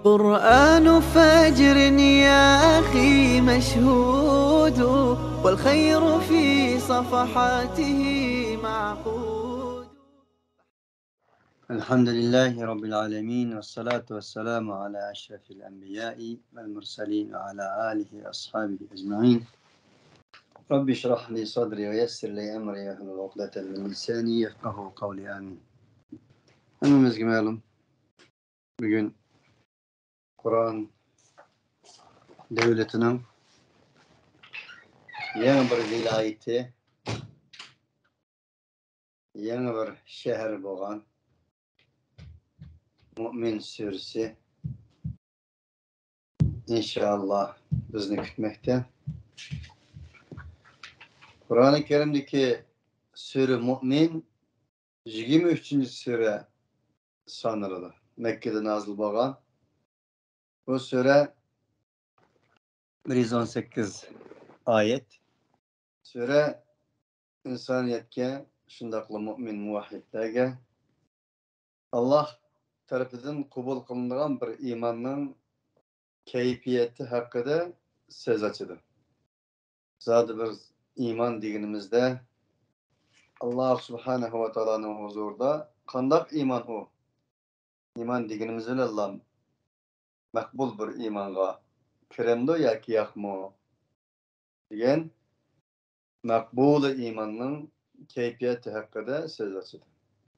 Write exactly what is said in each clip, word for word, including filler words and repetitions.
قرآن فجر يا أخي مشهود، والخير في صفحاته معقود. الحمد لله رب العالمين، والصلاة والسلام على أشرف الأنبياء والمرسلين، وعلى آله وأصحابه أجمعين. رب اشرح لي صدري ويسر لي أمري واحلل عقدة من لساني يفقهوا قولي. آمين. ھەممىمىزگە مەلۇم، بۈگۈن قۇرئان دۆلىتىنىڭ يېڭى بىر ۋىلايىتى، يېڭى بىر شەھەر بولغان مۇئمىن سۈرىسى، ئىنشائاللا، بىزنى كۈتمەكتە. قۇرئانى كەرىمدىكى سۈرە مۇئمىن يىگىرمە ئۈچىنچى سۈرە سانىلىدۇ. مەككىدە نازىل بولغان. بۇ سۈرە بىر يۈز ئون سەككىز ئايەت. سۈرە ئىنسانىيەتكە، شۇنداقلا مۇئمىن مۇۋەھھىدلەرگە ئاللاھ تەرىپىدىن قوبۇل قىلىنىدىغان بىر ئىماننىڭ كەيپىياتى ھەققىدە سۆز ئاچىدۇ. زادى بىر ئىمان دېگىنىمىزدە، ئاللاھ سۇبھانەھۇ ۋە تائالانىڭ ھۇزۇرىدا قانداق ئىمان ئۇ؟ ئىمان دېگىنىمىز بىلەنلا مەقبۇل بىر ئىمانغا كىرەمدۇ ياكى ياقمۇ؟ دېگەن مەقبۇلى ئىماننىڭ كەيپىياتى ھەققىدە سۆز ئاچىدۇ.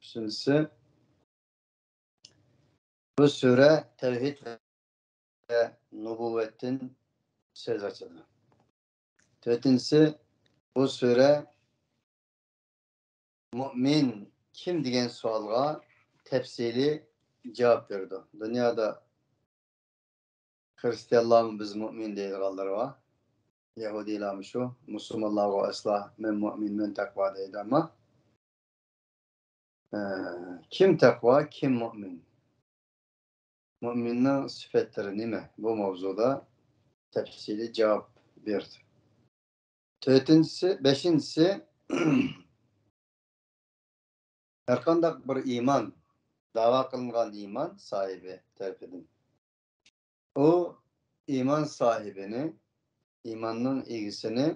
ئۈچىنچىسى، بۇ سۈرە تەۋھىد ۋە نۇبۇۋۋەتتىن سۆز ئاچىدۇ. تۆتىنچىسى، بۇ سۈرە مۇئمىن كىم دېگەن سوئالغا تەپسىلىي جاۋاب بېرىدۇ. دۇنيادا خىرىستىيانلارمۇ بىز مۇئمىن دەيدىغانلىرى بار. يەھۇدىيلارمۇ شۇ، مۇسۇلمانلارغۇ ئەسلا مەن مۇئمىن، مەن تەقۋا دەيدۇ، ئەمما ئە، كىم تەقۋا، كىم مۇئمىن؟ مۇئمىننىڭ سۈپەتلىرى نېمە؟ بۇ ماۋزۇدا تەپسىلىي جاۋاب بېرىدۇ. تۆتىنچىسى، بەشىنچىسى، ھەرقانداق بىر ئىمان، داۋا قىلىنغان ئىمان ساھىبى تەرىپىدىن، ئۇ ئىمان ساھىبىنى، ئىماننىڭ ئىگىسىنى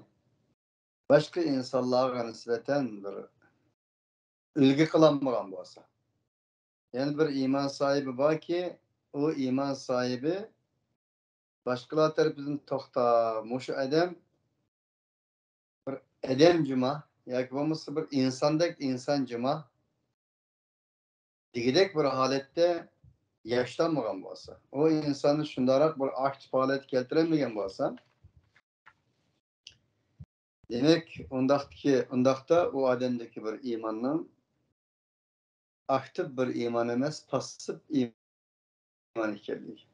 باشقا ئىنسانلارغا نىسبەتەن بىر ئۈلگە قىلالمىغان بولسا، يەنە بىر ئىمان ساھىبى باركى، ئۇ ئىمان ساھىبى باشقىلار تەرىپىدىن، توختا، مۇشۇ ئادەم بىر ئادەم جۇما ياكى بولمىسا بىر ئىنساندەك ئىنسان جۇما دېگۈدەك بىر ھالەتتە ياشىتالمىغان بولسا، ئۇ ئىنساننى شۇنداقراق بىر ئاكتىپ ھالەتكە كەلتۈرەلمىگەن بولسا، دېمەك، ئۇنداقتىكى، ئۇنداقتا ئۇ ئادەمدىكى بىر ئىماننىڭ ئاكتىپ بىر ئىمان ئەمەس، پاسسىپ ئىمان ئىكەنلىكى.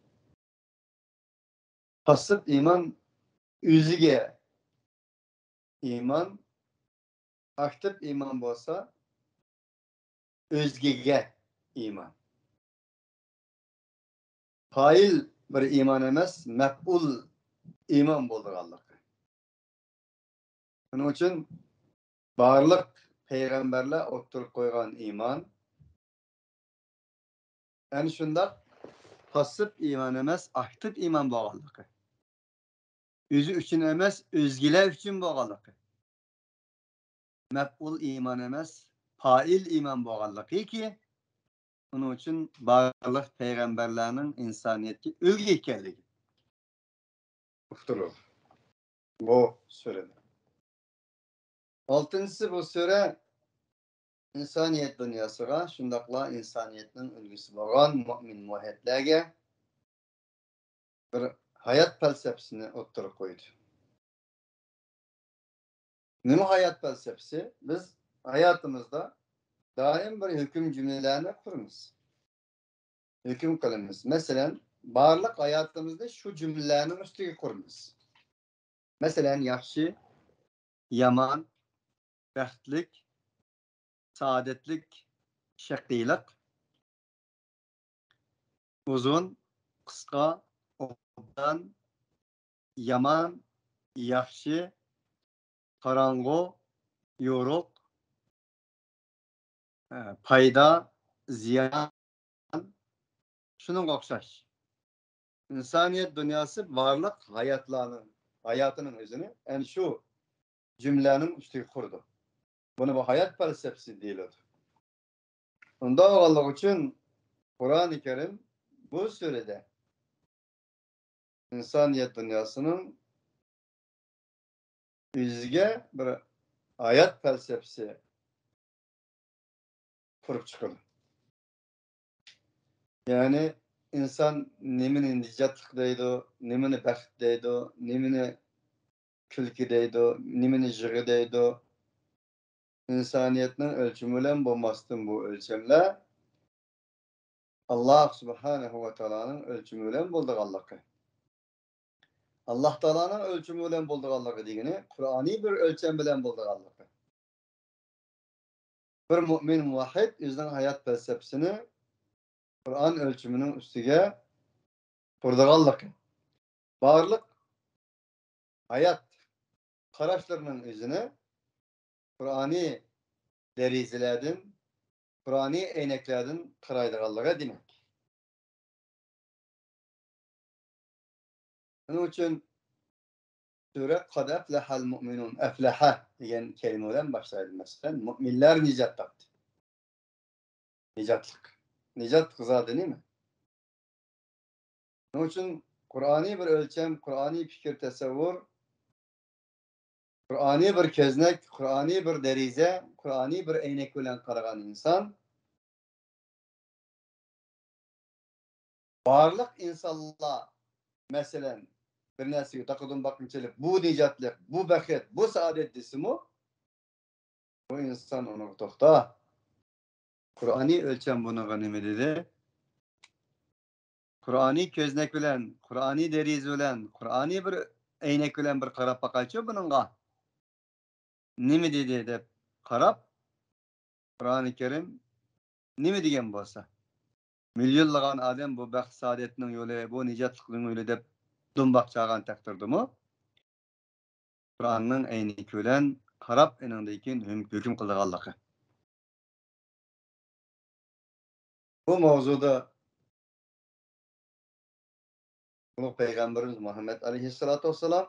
پاسسىپ ئىمان ئۆزىگە ئىمان، ئاكتىپ ئىمان بولسا ئۆزگىگە ئىمان. پائىل بىر ئىمان ئەمەس، مەپئۇل ئىمان بولىدىغانلىقى. شۇنىڭ ئۈچۈن بارلىق پەيغەمبەرلەر ئوتتۇرىغا قويغان ئىمان ئەنە شۇنداق پاسسىپ ئىمان ئەمەس، ئاكتىپ ئىمان بولغانلىقى. ئۆزى ئۈچۈن ئەمەس، ئۆزگىلەر ئۈچۈن بولغانلىقى. مەپئۇل ئىمان ئەمەس، پائىل ئىمان بولغانلىقىكى، ئۇنىڭ ئۈچۈن بارلىق پەيغەمبەرلەرنىڭ ئىنسانىيەتكە ئۈلگە ئىكەنلىكى ئۇقتۇرۇلدى بۇ سۈرىدە. ئالتىنچىسى، بۇ سۈرە ئىنسانىيەت دۇنياسىغا، شۇنداقلا ئىنسانىيەتنىڭ ئۈلگىسى بولغان مۇئمىن مۇۋەھھىدلەرگە بىر ھايات پەلسەپىسىنى ئوتتۇرىغا قويدى. نېمە ھايات پەلسەپىسى؟ بىز ھاياتىمىزدا دائىم بىر ھۆكۈم جۈملىلەرنى قۇرىمىز. ھۆكۈم قىلىمىز. مەسىلەن، بارلىق ھاياتىمىزنى شۇ جۈملىلەرنىڭ ئۈستىگە قۇرىمىز. مەسىلەن، ياخشى، يامان، بەختلىك، سائادەتلىك، شەقىيلىق، ئۇزۇن، قىسقا، ئوبدان، يامان، ياخشى، قاراڭغۇ، يورۇق، ئە، پايدا، زىيان، شۇنىڭغا ئوخشاش. ئىنسانىيەت دۇنياسى بارلىق ھاياتلارنىڭ، ھاياتىنىڭ ئۆزىنى ئەنە شۇ جۈملەنىڭ ئۈستىگە قۇرىدۇ. بۇنى بۇ ھايات پەلسەپىسى دېيىلىدۇ. ئۇنداق بولغانلىقى ئۈچۈن قۇرئانى كەرىم بۇ سۈرىدە ئىنسانىيەت دۇنياسىنىڭ ئۆزىگە بىر ھايات پەلسەپىسى قۇرۇپ چىقىدۇ. يەنى ئىنسان نېمىنى نىجاتلىق دەيدۇ، نېمىنى بەخت دەيدۇ، نېمىنى كۈلكە دەيدۇ، نېمىنى يىغا دەيدۇ. ئىنسانىيەتنىڭ ئۆلچىمى بىلەن بولماستىن بۇ ئۆلچەملەر ئاللاھ سۇبھانەھۇ ۋە تائالانىڭ ئۆلچىمى بىلەن بولىدىغانلىقى. ئاللاھ تائالانىڭ ئۆلچىمى بىلەن بولىدىغانلىقى دېگىنى قۇرئانىي بىر ئۆلچەم بىلەن بولىدىغانلىقى. بىر مۇئمىن مۇۋەھھىد ئۆزىنىڭ ھايات پەلسەپىسىنى قۇرئان ئۆلچىمىنىڭ ئۈستىگە قۇرىدىغانلىقى. بارلىق ھايات قاراشلىرىنىڭ ئۆزىنى قۇرئانىي دەرىزىلەردىن، قۇرئانىي ئەينەكلەردىن قارايدىغانلىقى دېمەك. شۇنىڭ ئۈچۈن سۈرە قەد ئەفلەھەل مۇئمىنۇن، ئەفلەھە دېگەن كەلىمە بىلەن باشلايدۇ. مەسىلەن، مۇئمىنلار نىجات تاپتى. نىجاتلىق. نىجاتلىق زادى نېمە؟ شۇنىڭ ئۈچۈن قۇرئانىي بىر ئۆلچەم، قۇرئانىي پىكىر تەسەۋۋۇر، قۇرئانىي بىر كۆزنەك، قۇرئانىي بىر دەرىزە، قۇرئانىي بىر ئەينەك بىلەن قارىغان ئىنسان بارلىق ئىنسانلار، مەسىلەن، بىر نەرسىگە تاقىدىن باققىنى چېلىپ، بۇ نىجاتلىق، بۇ بەخت، بۇ سائادەت دېسىمۇ، بۇ ئىنسان ئۇنىڭغا توختا. قۇرئانىي ئۆلچەم بۇنىڭغا نېمە دېدى؟ قۇرئانىي كۆزنەك بىلەن، قۇرئانىي دېرىزە بىلەن، قۇرئانىي بىر ئەينەك بىلەن بىر قاراپ باقايچۇ بۇنىڭغا. نېمە دېدى دەپ قاراپ، قۇرئانى كەرىم نېمە دېگەن بولسا، مىليونلىغان ئادەم بۇ بەخت سائادەتنىڭ يولى، بۇ نىجاتلىقنىڭ يولى دەپ دۇمباق چالغان تەقدىردىمۇ، قۇرئاننىڭ ئەينىكى بىلەن قاراپ، ئېنىڭدىن كېيىن ھۆم-، ھۆكۈم قىلىدىغانلىقى. بۇ ماۋزۇدا ئۇلۇغ پەيغەمبىرىمىز مۇھەممەد ئەلەيھىسسالاتۇ ۋەسسالام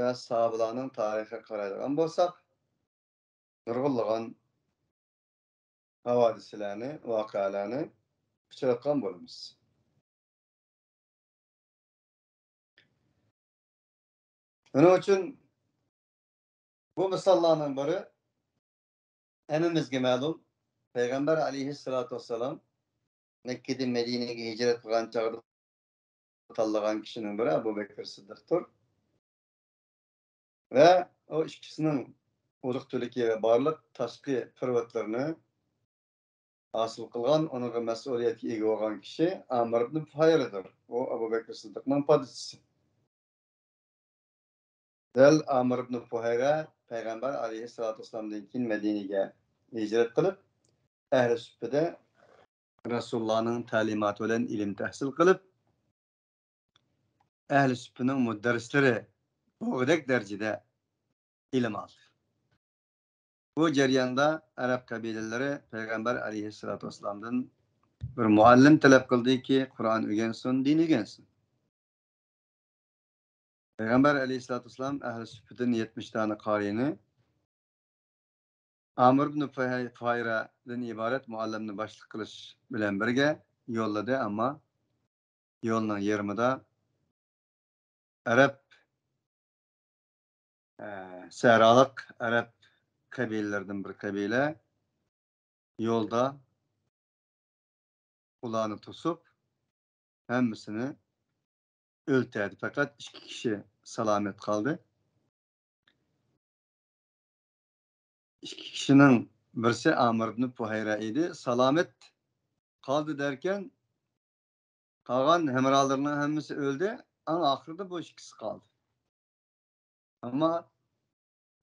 ۋە ساھابىلارنىڭ تارىخىغا قارايدىغان بولساق، نۇرغۇنلىغان ھاۋادىسىلەرنى، ۋەقەلەرنى ئۇچراتقان بولىمىز. شۇنىڭ ئۈچۈن بۇ مىساللارنىڭ بىرى ھەممىمىزگە مەلۇم، پەيغەمبەر ئەلەيھىسسالاتۇ ۋەسسالام مەككىدىن مەدىنىگە ھىجرەت قىلغان چاغدا تاللىغان كىشىنىڭ بىرى ئەبۇ بەكرى سىددىقتۇر. ۋە ئۇ ئىككىسىنىڭ ئۇلۇغ تۈلۈكى ۋە بارلىق تاشقى پېرېۋوتلىرىنى ھاسىل قىلغان، ئۇنىڭغا مەسئۇلىيەتكە ئىگە بولغان كىشى ئامىر ئىبن پۇھەيرىدۇر. ئۇ ئەبۇ بەكرى سىددىقنىڭ پادىچىسى. دەل ئامىر ئىبن پۇھەيرە پەيغەمبەر ئەلەيھىسسالاتۇ ۋەسسالامدىن كېيىن مەدىنىگە ھىجرەت قىلىپ، ئەھلى سۈپپىدە رەسۇلۇللانىڭ تەلىماتى بىلەن ئىلىم تەھسىل قىلىپ، ئەھلى سۈپپىنىڭ مۇدەررىسلىرى بولغۇدەك دەرىجىدە ئىلىم ئالدى. بۇ جەرياندا ئەرەب قەبىلىلىرى پەيغەمبەر ئەلەيھىسسالاتۇ ۋەسسالامدىن بىر مۇئەللىم تەلەپ قىلدىكى، قۇرئان ئۆگەنسۇن، دىن ئۆگەنسۇن. پەيغەمبەر ئەلەيھىسسالاتۇ ۋەسسالام ئەھلى سۈپپىدىن يەتمىش دانە قارىينى، ئامىر ئىبن پۇھەي-، پۇھەيرەدىن ئىبارەت مۇئەللىمنى باشلىق قىلىش بىلەن بىرگە يوللىدى، ئەمما يولنىڭ يېرىمىدا ئەرەب، ئە، سەھرالىق ئەرەب قەبىلىلىرىدىن بىر قەبىلە يولدا ئۇلارنى توسۇپ، ھەممىسىنى ئۆلتۈردى. پەقەت ئىككى كىشى سالامەت قالدى. ئىككى كىشىنىڭ بىرسى ئامىر ئىبن پۇھەيرە ئىدى. سالامەت قالدى دەركەن، قالغان ھەمراھلىرىنىڭ ھەممىسى ئۆلدى. ئەڭ ئاخىرىدا بۇ ئىككىسى قالدى. ئەمما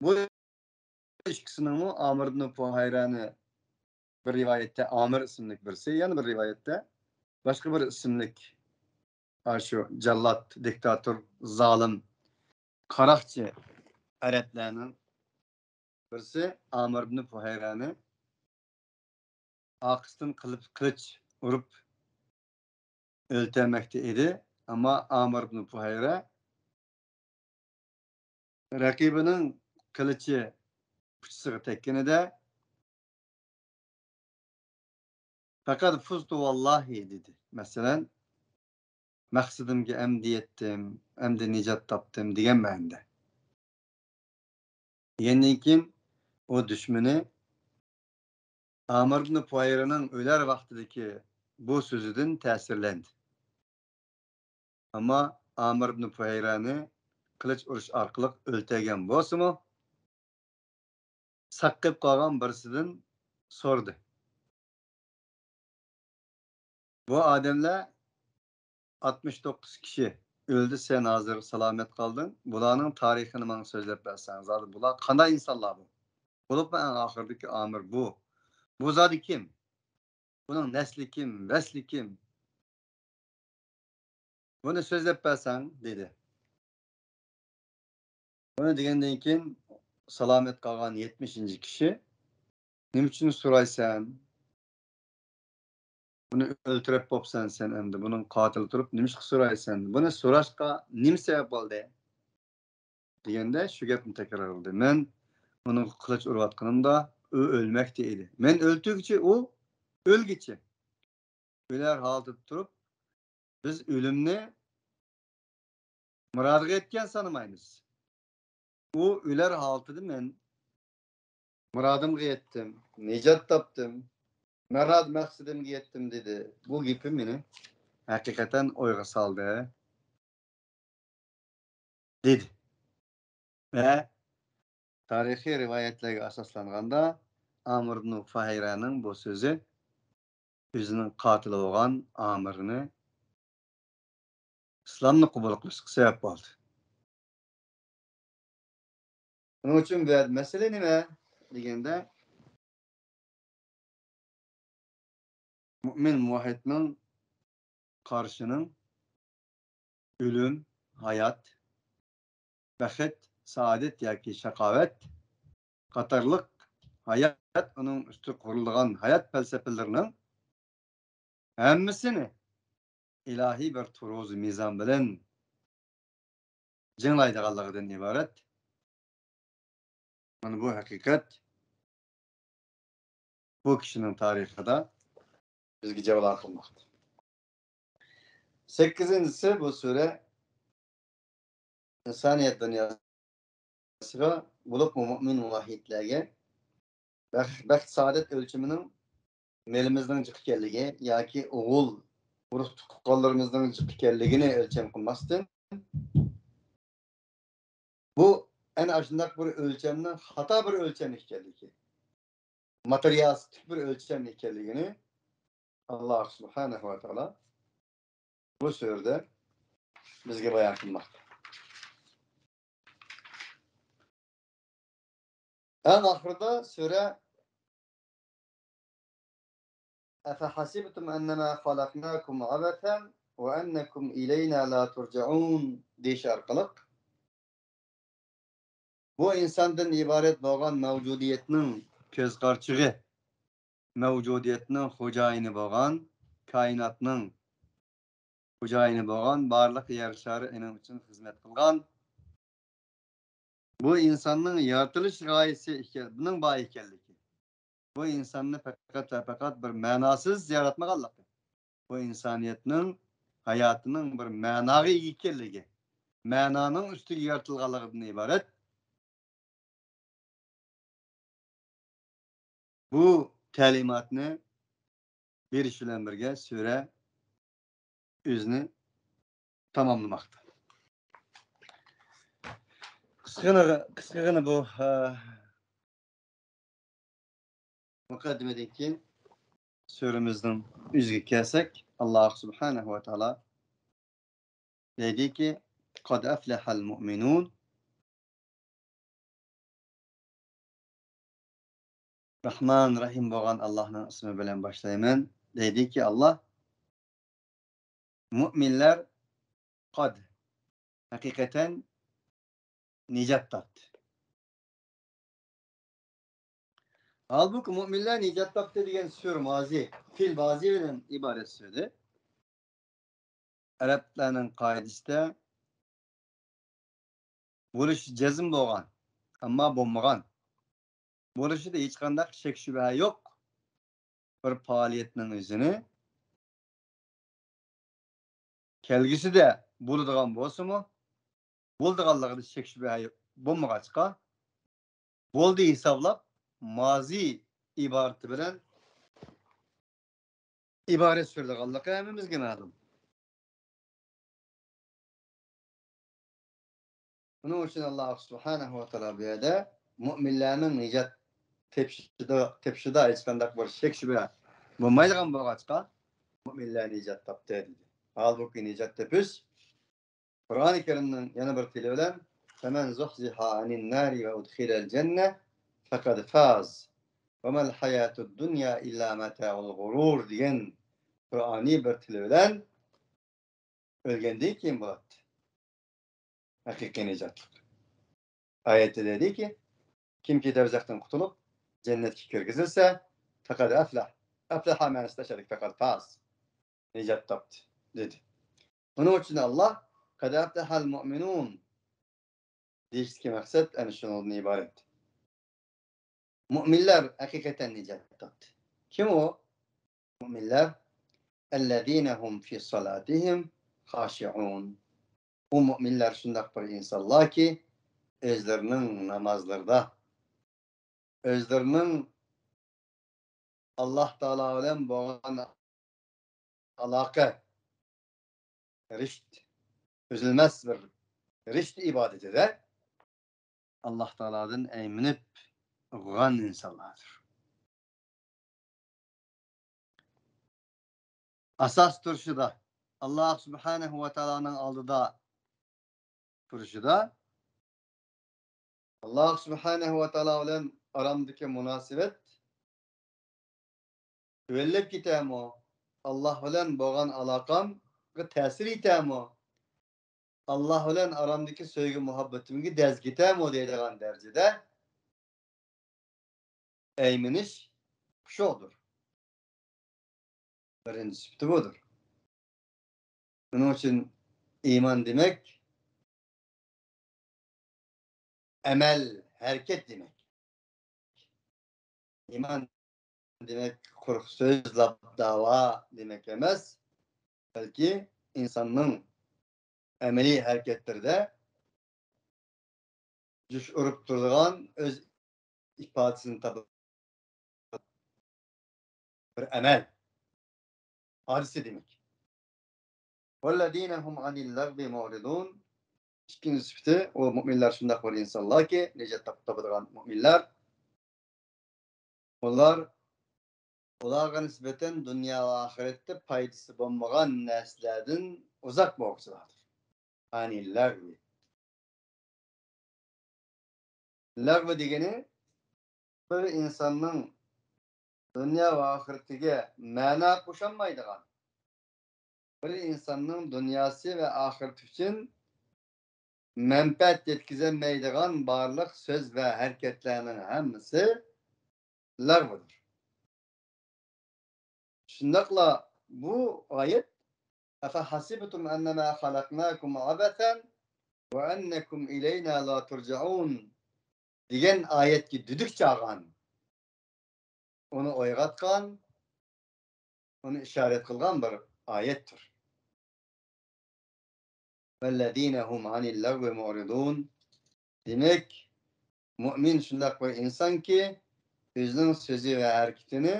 بۇ ئىككىسىنىڭمۇ ئامىر ئىبن پۇھەيرەنى بىر رىۋايەتتە ئامىر ئىسىملىك بىرسى، يەنە بىر رىۋايەتتە باشقا بىر ئىسىملىك، ئاشۇ جاللات، دىكتاتور، زالىم، قاراقچى ئەرەبلەرنىڭ بىرسى ئامىر ئىبن پۇھەيرەنى ئارقىسىدىن قىلىپ، قىلىچ ئۇرۇپ ئۆلتۈرمەكتە ئىدى. ئەمما ئامىر ئىبنى پۇھەيرە رەقىبىنىڭ قىلىچى ئۇچىسىغا تەگكىنىدە، «پەقەت فۇزتۇ ۋاللاھى» دېدى. مەسىلەن، «مەقسىتىمگە ئەمدى يەتتىم، ئەمدى نىجات تاپتىم» دېگەن مەنىدە. دېگەندىن كېيىن ئۇ دۈشمىنى ئامىر ئىبنى پۇھەيرىنىڭ ئۆلەر ۋاقتىدىكى بۇ سۆزىدىن تەسىرلەندى. ئەمما ئامىر ئىبنى پۇھەيرانى قىلىچ ئۇرۇش ئارقىلىق ئۆلتۈرگەن بولسىمۇ، ساقىيىپ قالغان بىرسىدىن سورىدى. بۇ ئادەملەر ئاتمىش توققۇز كىشى ئۆلدى، سەن ھازىر سالامەت قالدىڭ. بۇلارنىڭ تارىخىنى ماڭا سۆزلەپ بەرسەڭ، زادى بۇلار قانداق ئىنسانلار بۇ؟ بولۇپمۇ ئەڭ ئاخىرىدىكى ئامىر بۇ. بۇ زادى كىم؟ بۇنىڭ نەسلى كىم، ۋەسلى كىم؟ بۇنى سۆزلەپ بەرسەڭ، دېدى. بۇنى دېگەندىن كېيىن سالامەت قالغان يەتمىشىنچى كىشى، نېمە ئۈچۈن سورايسەن؟ بۇنى ئۆلتۈرۈپ بوپسەن سەن ئەمدى. بۇنىڭ قاتىلى تۇرۇپ نېمىشقا سورايسەن؟ بۇنى سوراشقا نېمە سەۋەب بولدى؟ دېگەندە شۇ گەپنى تەكرارلىدى. مەن ئۇنىڭغا قىلىچ ئۇرۇۋاتقىنىمدا ئۇ ئۆلمەكتە ئىدى. مەن ئۆلتۈرگۈچە ئۇ ئۆلگۈچە. ئۆلەر ھالىتىدە تۇرۇپ، بىز ئۆلۈمنى مۇرادىغا يەتكەن سانىمايمىز. ئۇ ئۆلەر ھالىتىدە مەن مۇرادىمغا يەتتىم، نىجات تاپتىم، مۇراد مەقسىتىمگە يەتتىم دېدى. بۇ گېپى مېنى ھەقىقەتەن ئويغا سالدى، دېدى. ۋە تارىخىي رىۋايەتلەرگە ئاساسلانغاندا، ئامىر ئىبنى فۇھەيرەنىڭ بۇ سۆزى ئۆزىنىڭ قاتىلى بولغان ئامىرنى ئىسلامنى قوبۇل قىلىشقا سەۋەب بولدى. بۇنىڭ ئۈچۈن بۇ يەردە مەسىلە نېمە دېگەندە، مۇئمىن مۇۋەھھىدنىڭ قارىشىنىڭ ئۆلۈم، ھايات، بەخت، سائادەت ياكى شاقاۋەت قاتارلىق ھايات، ئۇنىڭ ئۈستىگە قۇرۇلىدىغان ھايات پەلسەپىلىرىنىڭ ھەممىسىنى ئىلاھىي بىر تۇرۇزى مىزان بىلەن جىڭلايدىغانلىقىدىن ئىبارەت. مانا بۇ ھەقىقەت بۇ كىشىنىڭ تارىخىدا بىزگە جەۋلان قىلماقتا. سەككىزىنچىسى، بۇ سۈرە ئىنسانىيەت دۇنياسىغا، بولۇپمۇ مۇئمىن مۇۋەھھىدلەرگە بەخت، بەخت سائادەت ئۆلچىمىنىڭ مېلىمىزنىڭ جىق ئىكەنلىكى ياكى ئوغۇل، ئۇرۇق تۇغقانلىرىمىزنىڭ جىق ئىكەنلىكىنى ئۆلچەم قىلماستىن، بۇ ئەنە ئاشۇنداق بىر ئۆلچەمنىڭ خاتا بىر ئۆلچەم ئىكەنلىكى، ماتېرىيالىستىك بىر ئۆلچەم ئىكەنلىكىنى ئاللاھ سۇبھانەھۇ ۋە تائالا بۇ سۈرىدە بىزگە بايان قىلماقتا. ئەڭ ئاخىرىدا سۈرە «أفحسبتم أنما خلقناكم عبثا وأنكم إلينا لا ترجعون» دېيىش ئارقىلىق، بۇ ئىنساندىن ئىبارەت بولغان مەۋجۇدىيەتنىڭ كۆز قارىچۇقى، مەۋجۇدىيەتنىڭ خوجايىنى بولغان، كائىناتنىڭ خوجايىنى بولغان، بارلىق يەر شارى ئېنىڭ ئۈچۈن خىزمەت قىلغان بۇ ئىنساننىڭ يارىتىلىش غايىسى ئىكەن، بۇنىڭ بار ئىكەنلىكى، بۇ ئىنساننى پەقەت ۋە پەقەت بىر مەناسىز ياراتمىغانلىقى، بۇ ئىنسانىيەتنىڭ ھاياتىنىڭ بىر مەناغا ئىگە ئىكەنلىكى، مەنانىڭ ئۈستىگە يارىتىلغانلىقىدىن ئىبارەت. بۇ تەلىماتنى بېرىش بىلەن بىرگە سۈرە ئۆزىنى تاماملىماقتا. قىسقىغىنە، قىسقىغىنە بۇ، ھە، مۇقەددىمىدىن كېيىن سۈرىمىزنىڭ ئۆزىگە كەلسەك، ئاللاھ سۇبھانەھۇ ۋە تائالا دەيدىكى، «قد أفلح المؤمنون». رەھمان، رەھىم بولغان ئاللاھنىڭ ئىسمى بىلەن باشلايمەن. دەيدىكى ئاللاھ، مۇئمىنلار قد، ھەقىقەتەن نىجات تاپتى. ھالبۇكى، مۇئمىنلار نىجات تاپتى دېگەن سۈر مازى، فېئىل مازى بىلەن ئىبارەت سۈردى. ئەرەبلەرنىڭ قائىدىسىدە بولۇشى جەزم بولغان، ئەمما بولمىغان. بولۇشىدا ھېچقانداق شەك-شۈبھە يوق. بىر پائالىيەتنىڭ ئۆزىنى كەلگۈسىدە بولىدىغان بولسىمۇ، بولىدىغانلىقىدا شەك-شۈبھە بولمىغاچقا، بولدى ھېسابلاپ، مازى ئىبارىتى بىلەن ئىبارەت سۈرىدىغانلىقى ھەممىمىزگە مەلۇم. شۇنىڭ ئۈچۈن ئاللا سۇبھانەھۇ ۋە تائالا بۇ يەردە مۇئمىنلارنىڭ نىجات تېپىشىدا، تېپىشىدا ھېچقانداق بىر شەك-شۈبھە بولمايدىغان بولغاچقا، مۇئمىنلار نىجات تاپتى دېدى. ھالبۇكى، نىجات تېپىش قۇرئانى كەرىمنىڭ يەنە بىر تىلى بىلەن، فَمَنْ زُحْزِحَ عَنِ النَّارِ وَأُدْخِلَ الْجَنَّةَ فَقَدْ فَازَ وَمَا الْحَيَاةُ الدُّنْيَا إِلَّا مَتَاعُ الْغُرُورِ دېگەن قۇرئانىي بىر تىلى بىلەن ئۆلگەندىن كېيىن بولاتتى ھەقىقىي نىجاتلىق. ئايەتتە دەيدۇكى، كىمكى دوزاختىن قۇتۇلۇپ، جەننەتكە كىرگۈزۈلسە، فَقَدْ أَفْلَحَ. ئەفلەھە مەنىسىدە ئىشلىدى، فَقَدْ فَازَ. نىجات تاپتى، دېدى. ئۇنىڭ ئۈچۈن ئاللا، قَدْ أَفْلَحَ الْمُؤْمِنُونَ دېيىشتىكى مەقسەت ئەنە شۇنىڭدىن ئىبارەت. مۇئمىنلار ھەقىقەتەن نىجات تاپتى. كىم ئۇ؟ مۇئمىنلار، الَّذِينَ هُمْ فِي صَلَاتِهِمْ خَاشِعُونَ. ئۇ مۇئمىنلار شۇنداق بىر ئىنسانلاركى، ئۆزلىرىنىڭ نامازلىرىدا، ئۆزلىرىنىڭ ئاللا تائالا بىلەن بولغان ئالاقە، رىشت، ئۈزۈلمەس بىر رىشت ئىبادىتىدە ئاللا تائالادىن ئەيمىنىپ ئوقۇغان ئىنسانلاردۇر. ئاساس تۇرۇشىدا، ئاللا سۇبھانەھۇ ۋە تائالانىڭ ئالدىدا تۇرۇشىدا، ئاللا سۇبھانەھۇ ۋە تائالا بىلەن ئارامدىكى مۇناسىۋەت تۆۋەنلەپ كېتەمۇ؟ ئاللا بىلەن بولغان ئالاقامغا تەسىر يېتەمۇ؟ ئاللا بىلەن ئارامدىكى سۆيگۈ مۇھەببىتىمگە دەز كېتەمۇ دەيدىغان دەرىجىدە ئەيمىنىش خۇشۇئدۇر. بىرىنچى سۈپىتى بۇدۇر. شۇنىڭ ئۈچۈن ئىمان دېمەك ئەمەل، ھەرىكەت دېمەك. ئىمان دېمەك قۇرۇق سۆزلەپ داۋا دېمەك ئەمەس، بەلكى ئىنساننىڭ ئەمەلىي ھەرىكەتلىرىدە جۇش ئۇرۇپ تۇرىدىغان، ئۆز ئىپادىسىنى تاپىدىغان بىر ئەمەل، ھادىسە دېمەك. وَالَّذِينَ هُمْ عَنِ اللَّغْوِ مُعْرِضُونَ. ئىككىنچى سۈپىتى، ئۇ مۇئمىنلار شۇنداق بىر ئىنسانلاركى، نىجات تاپ-، تاپىدىغان مۇئمىنلار، ئۇلار ئۇلارغا نىسبەتەن دۇنيا ۋە ئاخىرەتتە پايدىسى بولمىغان نەرسىلەردىن ئۇزاق بولغۇچىلاردۇر. ئانى لەغۋى. لەغۋى دېگىنى بىر ئىنساننىڭ دۇنيا ۋە ئاخىرىتىگە مەنا قوشالمايدىغان، بىر ئىنساننىڭ دۇنياسى ۋە ئاخىرىتى ئۈچۈن مەنپەئەت يەتكۈزەلمەيدىغان بارلىق سۆز ۋە ھەرىكەتلەرنىڭ ھەممىسى لەغۋىدۇر. شۇنداقلا بۇ ئايەت، أَفَحَسِبْتُمْ أَنَّمَا خَلَقْنَاكُمْ عَبَثًا وَأَنَّكُمْ إِلَيْنَا لَا تُرْجَعُونَ دېگەن ئايەتكە دۈدۈك چالغان، ئۇنى ئويغاتقان، ئۇنى ئىشارەت قىلغان بىر ئايەتتۇر. وَالَّذِينَ هُمْ عَنِ اللَّغْوِ مُعْرِضُونَ. دېمەك، مۇئمىن شۇنداق بىر ئىنسانكى، ئۆزىنىڭ سۆزى ۋە ھەرىكىتىنى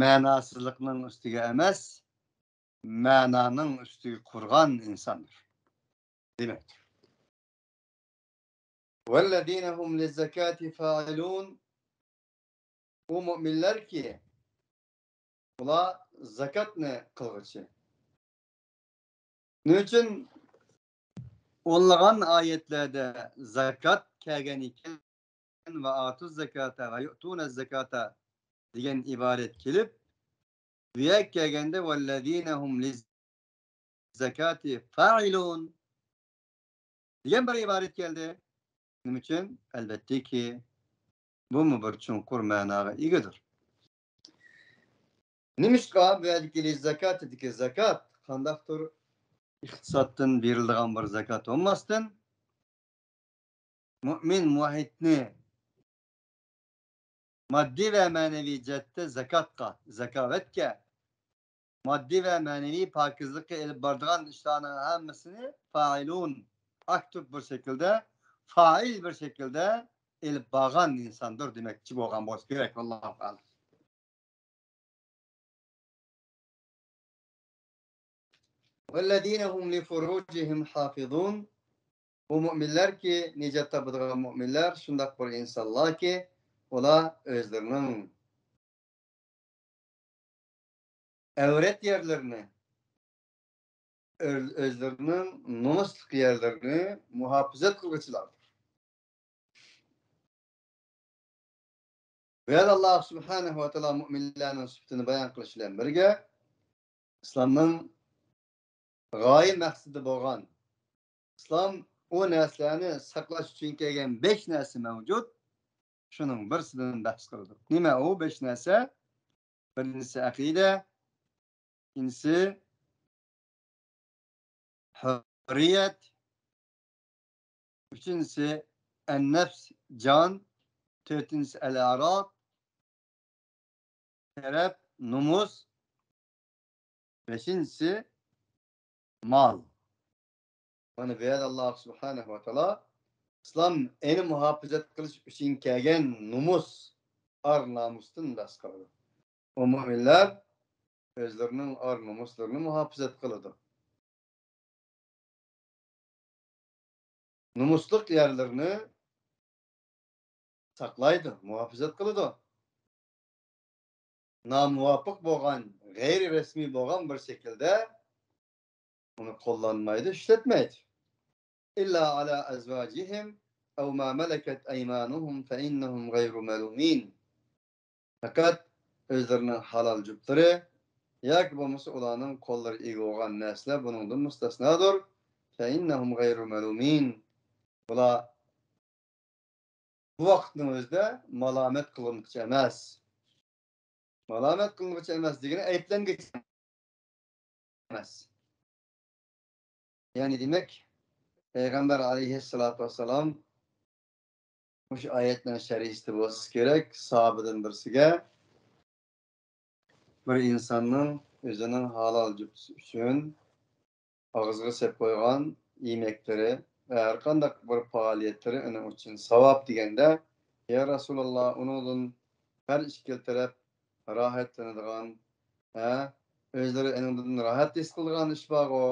مەناسىزلىقنىڭ ئۈستىگە ئەمەس، مەنانىڭ ئۈستىگە قۇرغان ئىنساندۇر دېمەكتۇر. وَالَّذِينَ هُمْ لِلزَّكَاةِ فَاعِلُونَ. ئۇ مۆمىنلەركى، ئۇلار زاكاتنى قىلغۇچى. نېمە ئۈچۈن ئونلىغان ئايەتلەردە زاكات كەلگەن ئىكەن، «ۋە ئاتۇز زاكاتە ۋە يۇئتۇنە زاكاتە» دېگەن ئىبارەت كېلىپ، بۇ يەرگە كەلگەندە «ۋەللەزىنە ھۇم لىززاكاتى فاعىلۇن» دېگەن بىر ئىبارەت كەلدى. نېمە ئۈچۈن؟ ئەلۋەتتىكى، بۇمۇ بىر چوڭقۇر مەناغا ئىگىدۇر. نېمىشقا بۇ يەردىكى لىززاكاتىدىكى زاكات قانداقتۇر ئىقتىسادتىن بېرىلىدىغان بىر زاكات بولماستىن، مۇئمىن مۇۋەھھىدنى ماددىي ۋە مەنىۋى جەھەتتە زاكاتقا، زاكاۋەتكە، ماددىي ۋە مەنىۋى پاكىزلىققا ئېلىپ بارىدىغان ئىشلارنىڭ ھەممىسىنى فائىلۇن، ئاكتىپ بىر شەكىلدە، فائىل بىر شەكىلدە ئېلىپ بارغان ئىنساندۇر دېمەكچى بولغان بولسا كېرەك. ۋاللاھۇ ئەلەم. والذين هم لفروجهم حافظون. ئۇ مۇئمىنلەركى، نىجات تاپىدىغان مۇئمىنلەر شۇنداق بىر ئىنسانلاركى، ئۇلار ئۆزلىرىنىڭ ئەۋرەت يەرلىرىنى، ئۆز-، ئۆزلىرىنىڭ نومۇسلۇق يەرلىرىنى مۇھاپىزەت قىلغۇچىلاردۇر. بۇ يەردە ئاللاھ سۇبھانەھۇ ۋە تائالا مۇئمىنلەرنىڭ سۈپىتىنى بايان قىلىش بىلەن بىرگە، ئىسلامنىڭ غايە مەقسىتى بولغان، ئىسلام ئۇ نەرسىلەرنى ساقلاش ئۈچۈن كەلگەن بەش نەرسە مەۋجۇت. شۇنىڭ بىرسىدىن بەھس قىلىدۇ. نېمە ئۇ بەش نەرسە؟ بىرىنچىسى ئەقىدە، ئىككىنچىسى ھۆررىيەت، ئۈچىنچىسى ئەننەپس، جان، تۆتىنچىسى ئەل-ئەراق، شەرەپ، نومۇس، بەشىنچىسى مال. مانا بۇ يەردە ئاللاھ سۇبھانەھۇ ۋە تائالا ئىسلام ئەينى مۇھاپىزەت قىلىش ئۈچۈن كەلگەن نومۇس، ئار-نامۇستىن بەھس قىلىدۇ. ئۇ مۇئمىنلار ئۆزلىرىنىڭ ئار-نومۇسلىرىنى مۇھاپىزەت قىلىدۇ. نومۇسلۇق يەرلىرىنى ساقلايدۇ، مۇھاپىزەت قىلىدۇ. نامۇۋاپىق بولغان، غەيرىي رەسمىي بولغان بىر شەكىلدە ئۇنى قوللانمايدۇ، ئىشلەتمەيدۇ. إلا على أزواجهم أو ما ملكت أيمانهم فإنهم غير ملومين. پەقەت ئۆزلىرىنىڭ ھالال جۈپلىرى ياكى بولمىسا ئۇلارنىڭ قوللىرى ئىگە بولغان نەرسىلەر بۇنىڭدىن مۇستەسنادۇر. فإنهم غير ملومين. بۇلار بۇ ۋاقىتنىڭ ئۆزىدە مالامەت قىلىنغۇچى ئەمەس. مالامەت قىلىنغۇچى ئەمەس دېگىنى ئەيىبلەنگۈچى ئەمەس. يەنى دېمەك، پەيغەمبەر ئەلەيھىسسالاتۇ ۋەسسالام مۇشۇ ئايەتنىڭ شەرھچىسى بولسا كېرەك، ساھابىدىن بىرسىگە بىر ئىنساننىڭ ئۆزىنىڭ ھالال جۈپىسى ئۈچۈن ئاغزىغا سېلىپ قويغان يېمەكلىرى ۋە ھەرقانداق بىر پائالىيەتلىرى ئۇنىڭ ئۈچۈن ساۋاب دېگەندە، يا رەسۇلاللا، ئۇنىڭدىن ھەر ئىككىلا تەرەپ راھەتلىنىدىغان، ھە، ئۆزلىرى ئۇنىڭدىن راھەت ھېس قىلىدىغان ئىش بارغۇ؟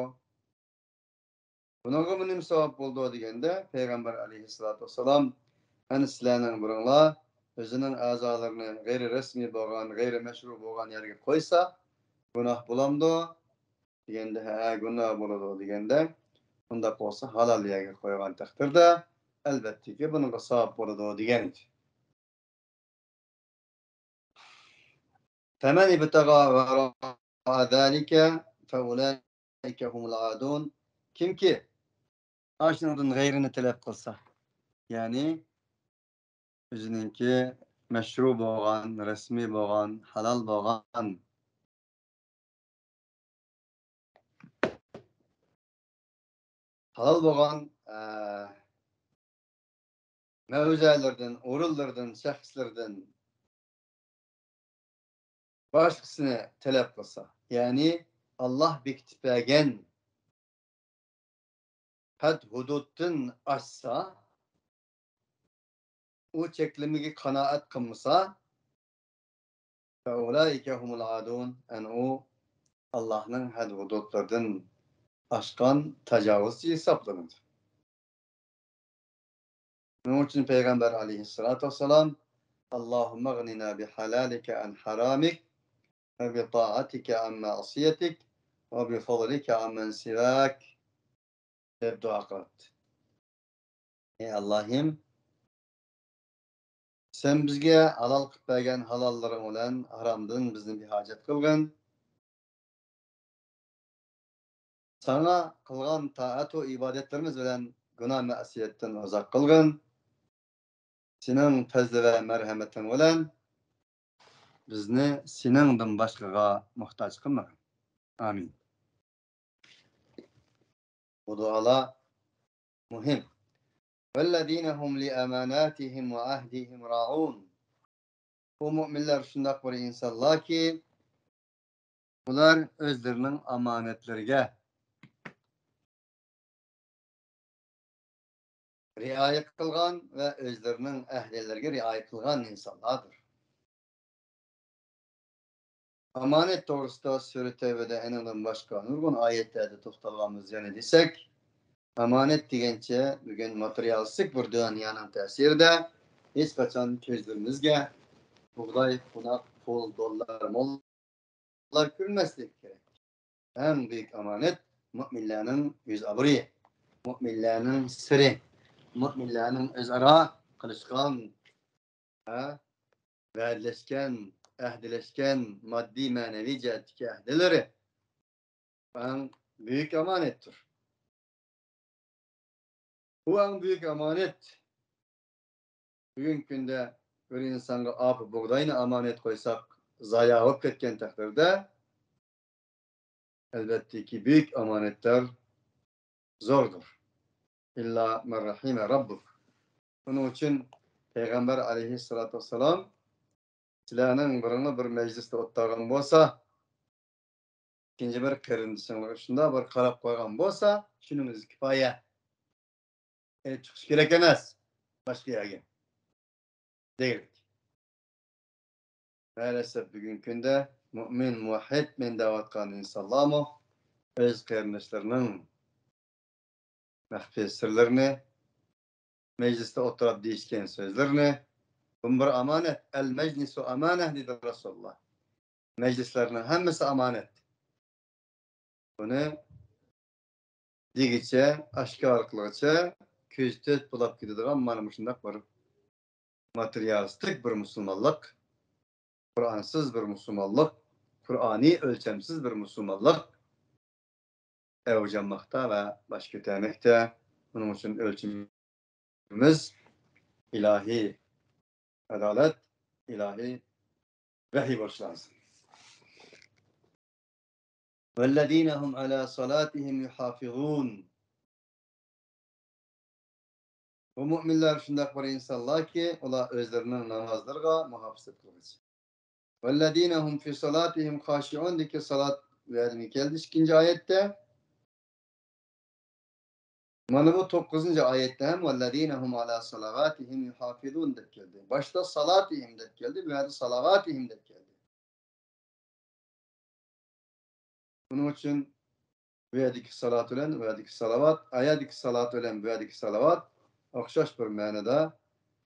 بۇنىڭغىمۇ نېمە ساۋاب بولىدۇ دېگەندە، پەيغەمبەر ئەلەيھىسسالاتۇ ۋەسسالام، ئەنە سىلەرنىڭ بىرىڭلار ئۆزىنىڭ ئەزالىرىنى غەيرىي رەسمىي بولغان، غەيرىي مەشرۇ بولغان يەرگە قويسا، گۇناھ بولامدۇ؟ دېگەندە، ھە، گۇناھ بولىدۇ دېگەندە، ئۇنداق بولسا ھالال يەرگە قويغان تەقدىردە، ئەلۋەتتىكى، بۇنىڭغا ساۋاب بولىدۇ دېگەن. فمن ابتغى وراء ذلك فأولئك هم العادون. كىمكى ئاشۇنىڭدىن غەيرىنى تەلەپ قىلسا، يەنى ئۆزىنىڭكى مەشرۇ بولغان، رەسمىي بولغان، ھالال بولغان، ھالال بولغان، ئە، مەۋزەلىرىدىن، ئورۇنلىرىدىن، شەخسلىرىدىن باشقىسىنى تەلەپ قىلسا، يەنى ئاللاھ بېكىتىپ بەرگەن ھەد-ھۇدۇدتىن ئاشسا، ئۇ چەكلىمىگە قانائەت قىلمىسا، فأولئك هم العادون، ئەنە ئۇ ئاللاھنىڭ ھەد-ھۇدۇدلىرىدىن ئاشقان تاجاۋۇزچى ھېسابلىنىدۇ. شۇنىڭ ئۈچۈن پەيغەمبەر ئەلەيھىسسالاتۇ ۋەسسالام، اللهم اغننا بحلالك عن حرامك وبطاعتك عن معصيتك وبفضلك عمن سواك دەپ دۇئا قىلاتتى. ئەي ئاللاھىم، سەن بىزگە ھالال قىلىپ بەرگەن ھالاللىرىڭ بىلەن ھارامدىن بىزنى بىھاجەت قىلغىن. ساڭا قىلغان تائەتۇ ئىبادەتلىرىمىز بىلەن گۇناھ مەسىيەتتىن ئۇزاق قىلغىن. سېنىڭ پەزلى ۋە مەرھەمىتىڭ بىلەن بىزنى سېنىڭدىن باشقىغا موھتاج قىلمىغىن. ئامىن. بۇ دۇئالار مۇھىم. والذين هم لأماناتهم وعهدهم راعون. بۇ مۇئمىنلار شۇنداق بىر ئىنسانلاركى، ئۇلار ئۆزلىرىنىڭ ئامانەتلىرىگە رىئايە قىلغان ۋە ئۆزلىرىنىڭ ئەھلىلىرىگە رىئايە قىلغان ئىنسانلاردۇر. ئامانەت توغرىسىدا سۈرە تەۋبىدە ئېنىڭدىن باشقا نۇرغۇن ئايەتلەردە توختالغانمىز. يەنە دېسەك، ئامانەت دېگەنچە بۈگۈن ماتېرىيالىستىك بىر دۇنيانىڭ تەسىرىدە ھېچقاچان كۆزلىرىمىزگە بۇغداي، قوناق، پۇل، دوللار، موللار كۆرۈنمەسلىكى كېرەك. ئەڭ بۈيۈك ئامانەت مۆمىنلەرنىڭ يۈز ئابرۇيى، مۆمىنلەرنىڭ سىرى، مۆمىنلەرنىڭ ئۆزئارا قىلىشقان، ھە، ۋەدىلەشكەن، ئەھدىلەشكەن ماددىي، مەنىۋى جەھەتتىكى ئەھدىلىرى ئەڭ بۈيۈك ئامانەتتۇر. بۇ ئەڭ بۈيۈك ئامانەت. بۈگۈنكى كۈندە بىر ئىنسانغا ئاپا بۇغداينى ئامانەت قويساق، زايا بولۇپ كەتكەن تەقدىردە، ئەلۋەتتىكى، بۈيۈك ئامانەتلەر زوردۇر. ئىللا مەن رەھىمە رەببۇك. شۇنىڭ ئۈچۈن پەيغەمبەر ئەلەيھىسسالاتۇ ۋەسسالام، سىلەرنىڭ بىرىڭلار بىر مەجلىستە ئولتۇرغان بولسا، ئىككىنچى بىر قېرىندىشىڭلار شۇنداق بىر قاراپ قويغان بولسا، شۇنىڭ ئۆزى كۇپايە. ئېلىپ چىقىش كېرەك ئەمەس باشقا يەرگە دېگۈدەك. مەلەسەپ، بۈگۈنكى كۈندە مۆمىن، مۇۋەھھىد مەن دەۋاتقان ئىنسانلارمۇ ئۆز قېرىنداشلىرىنىڭ مەخپىي سىرلىرىنى، مەجلىستە ئولتۇرۇپ دېيىشكەن سۆزلىرىنى، بۇمۇ بىر ئامانەت. ئەل مەجلىسۇ ئامانە، دېدى رەسۇلۇللا. مەجلىسلەرنىڭ ھەممىسى ئامانەت. بۇنى دېگۈچە، ئاشكارا قىلغۇچە كۆزى تۆت بولاپ كېتىدىغان مانا مۇشۇنداق بىر ماتېرىيالىستىك بىر مۇسۇلمانلىق، قۇرئانسىز بىر مۇسۇلمانلىق، قۇرئانىي ئۆلچەمسىز بىر مۇسۇلمانلىق ئەۋج ئالماقتا ۋە باش كۆتەرمەكتە. بۇنىڭ ئۈچۈن ئۆلچىمىمىز ئىلاھىي ئادالەت، ئىلاھىي ۋەھىي بولۇشى لازىم. والذين هم على صلاتهم يحافظون. بۇ مۆمىنلەر شۇنداق بىر ئىنسانلاركى، ئۇلار ئۆزلىرىنىڭ نامازلىرىغا مۇھاپىزەت قىلغۇچى. والذين هم في صلاتهم خاشعون دىكى سالات ۋەدىمۇ كەلدى ئىككىنچى ئايەتتە. مانا بۇ توققۇزىنچى ئايەتتە ھەم والذين هم على صلواتهم يحافظون دەپ كەلدى. باشتا سالاتىھىم دەپ كەلدى، بۇ يەردە سالاۋاتىھىم دەپ كەلدى. بۇنىڭ ئۈچۈن بۇ يەردىكى سالات بىلەن بۇ يەردىكى سالاۋات، ئايەردىكى سالات بىلەن بۇ يەردىكى سالاۋات ئوخشاش بىر مەنىدە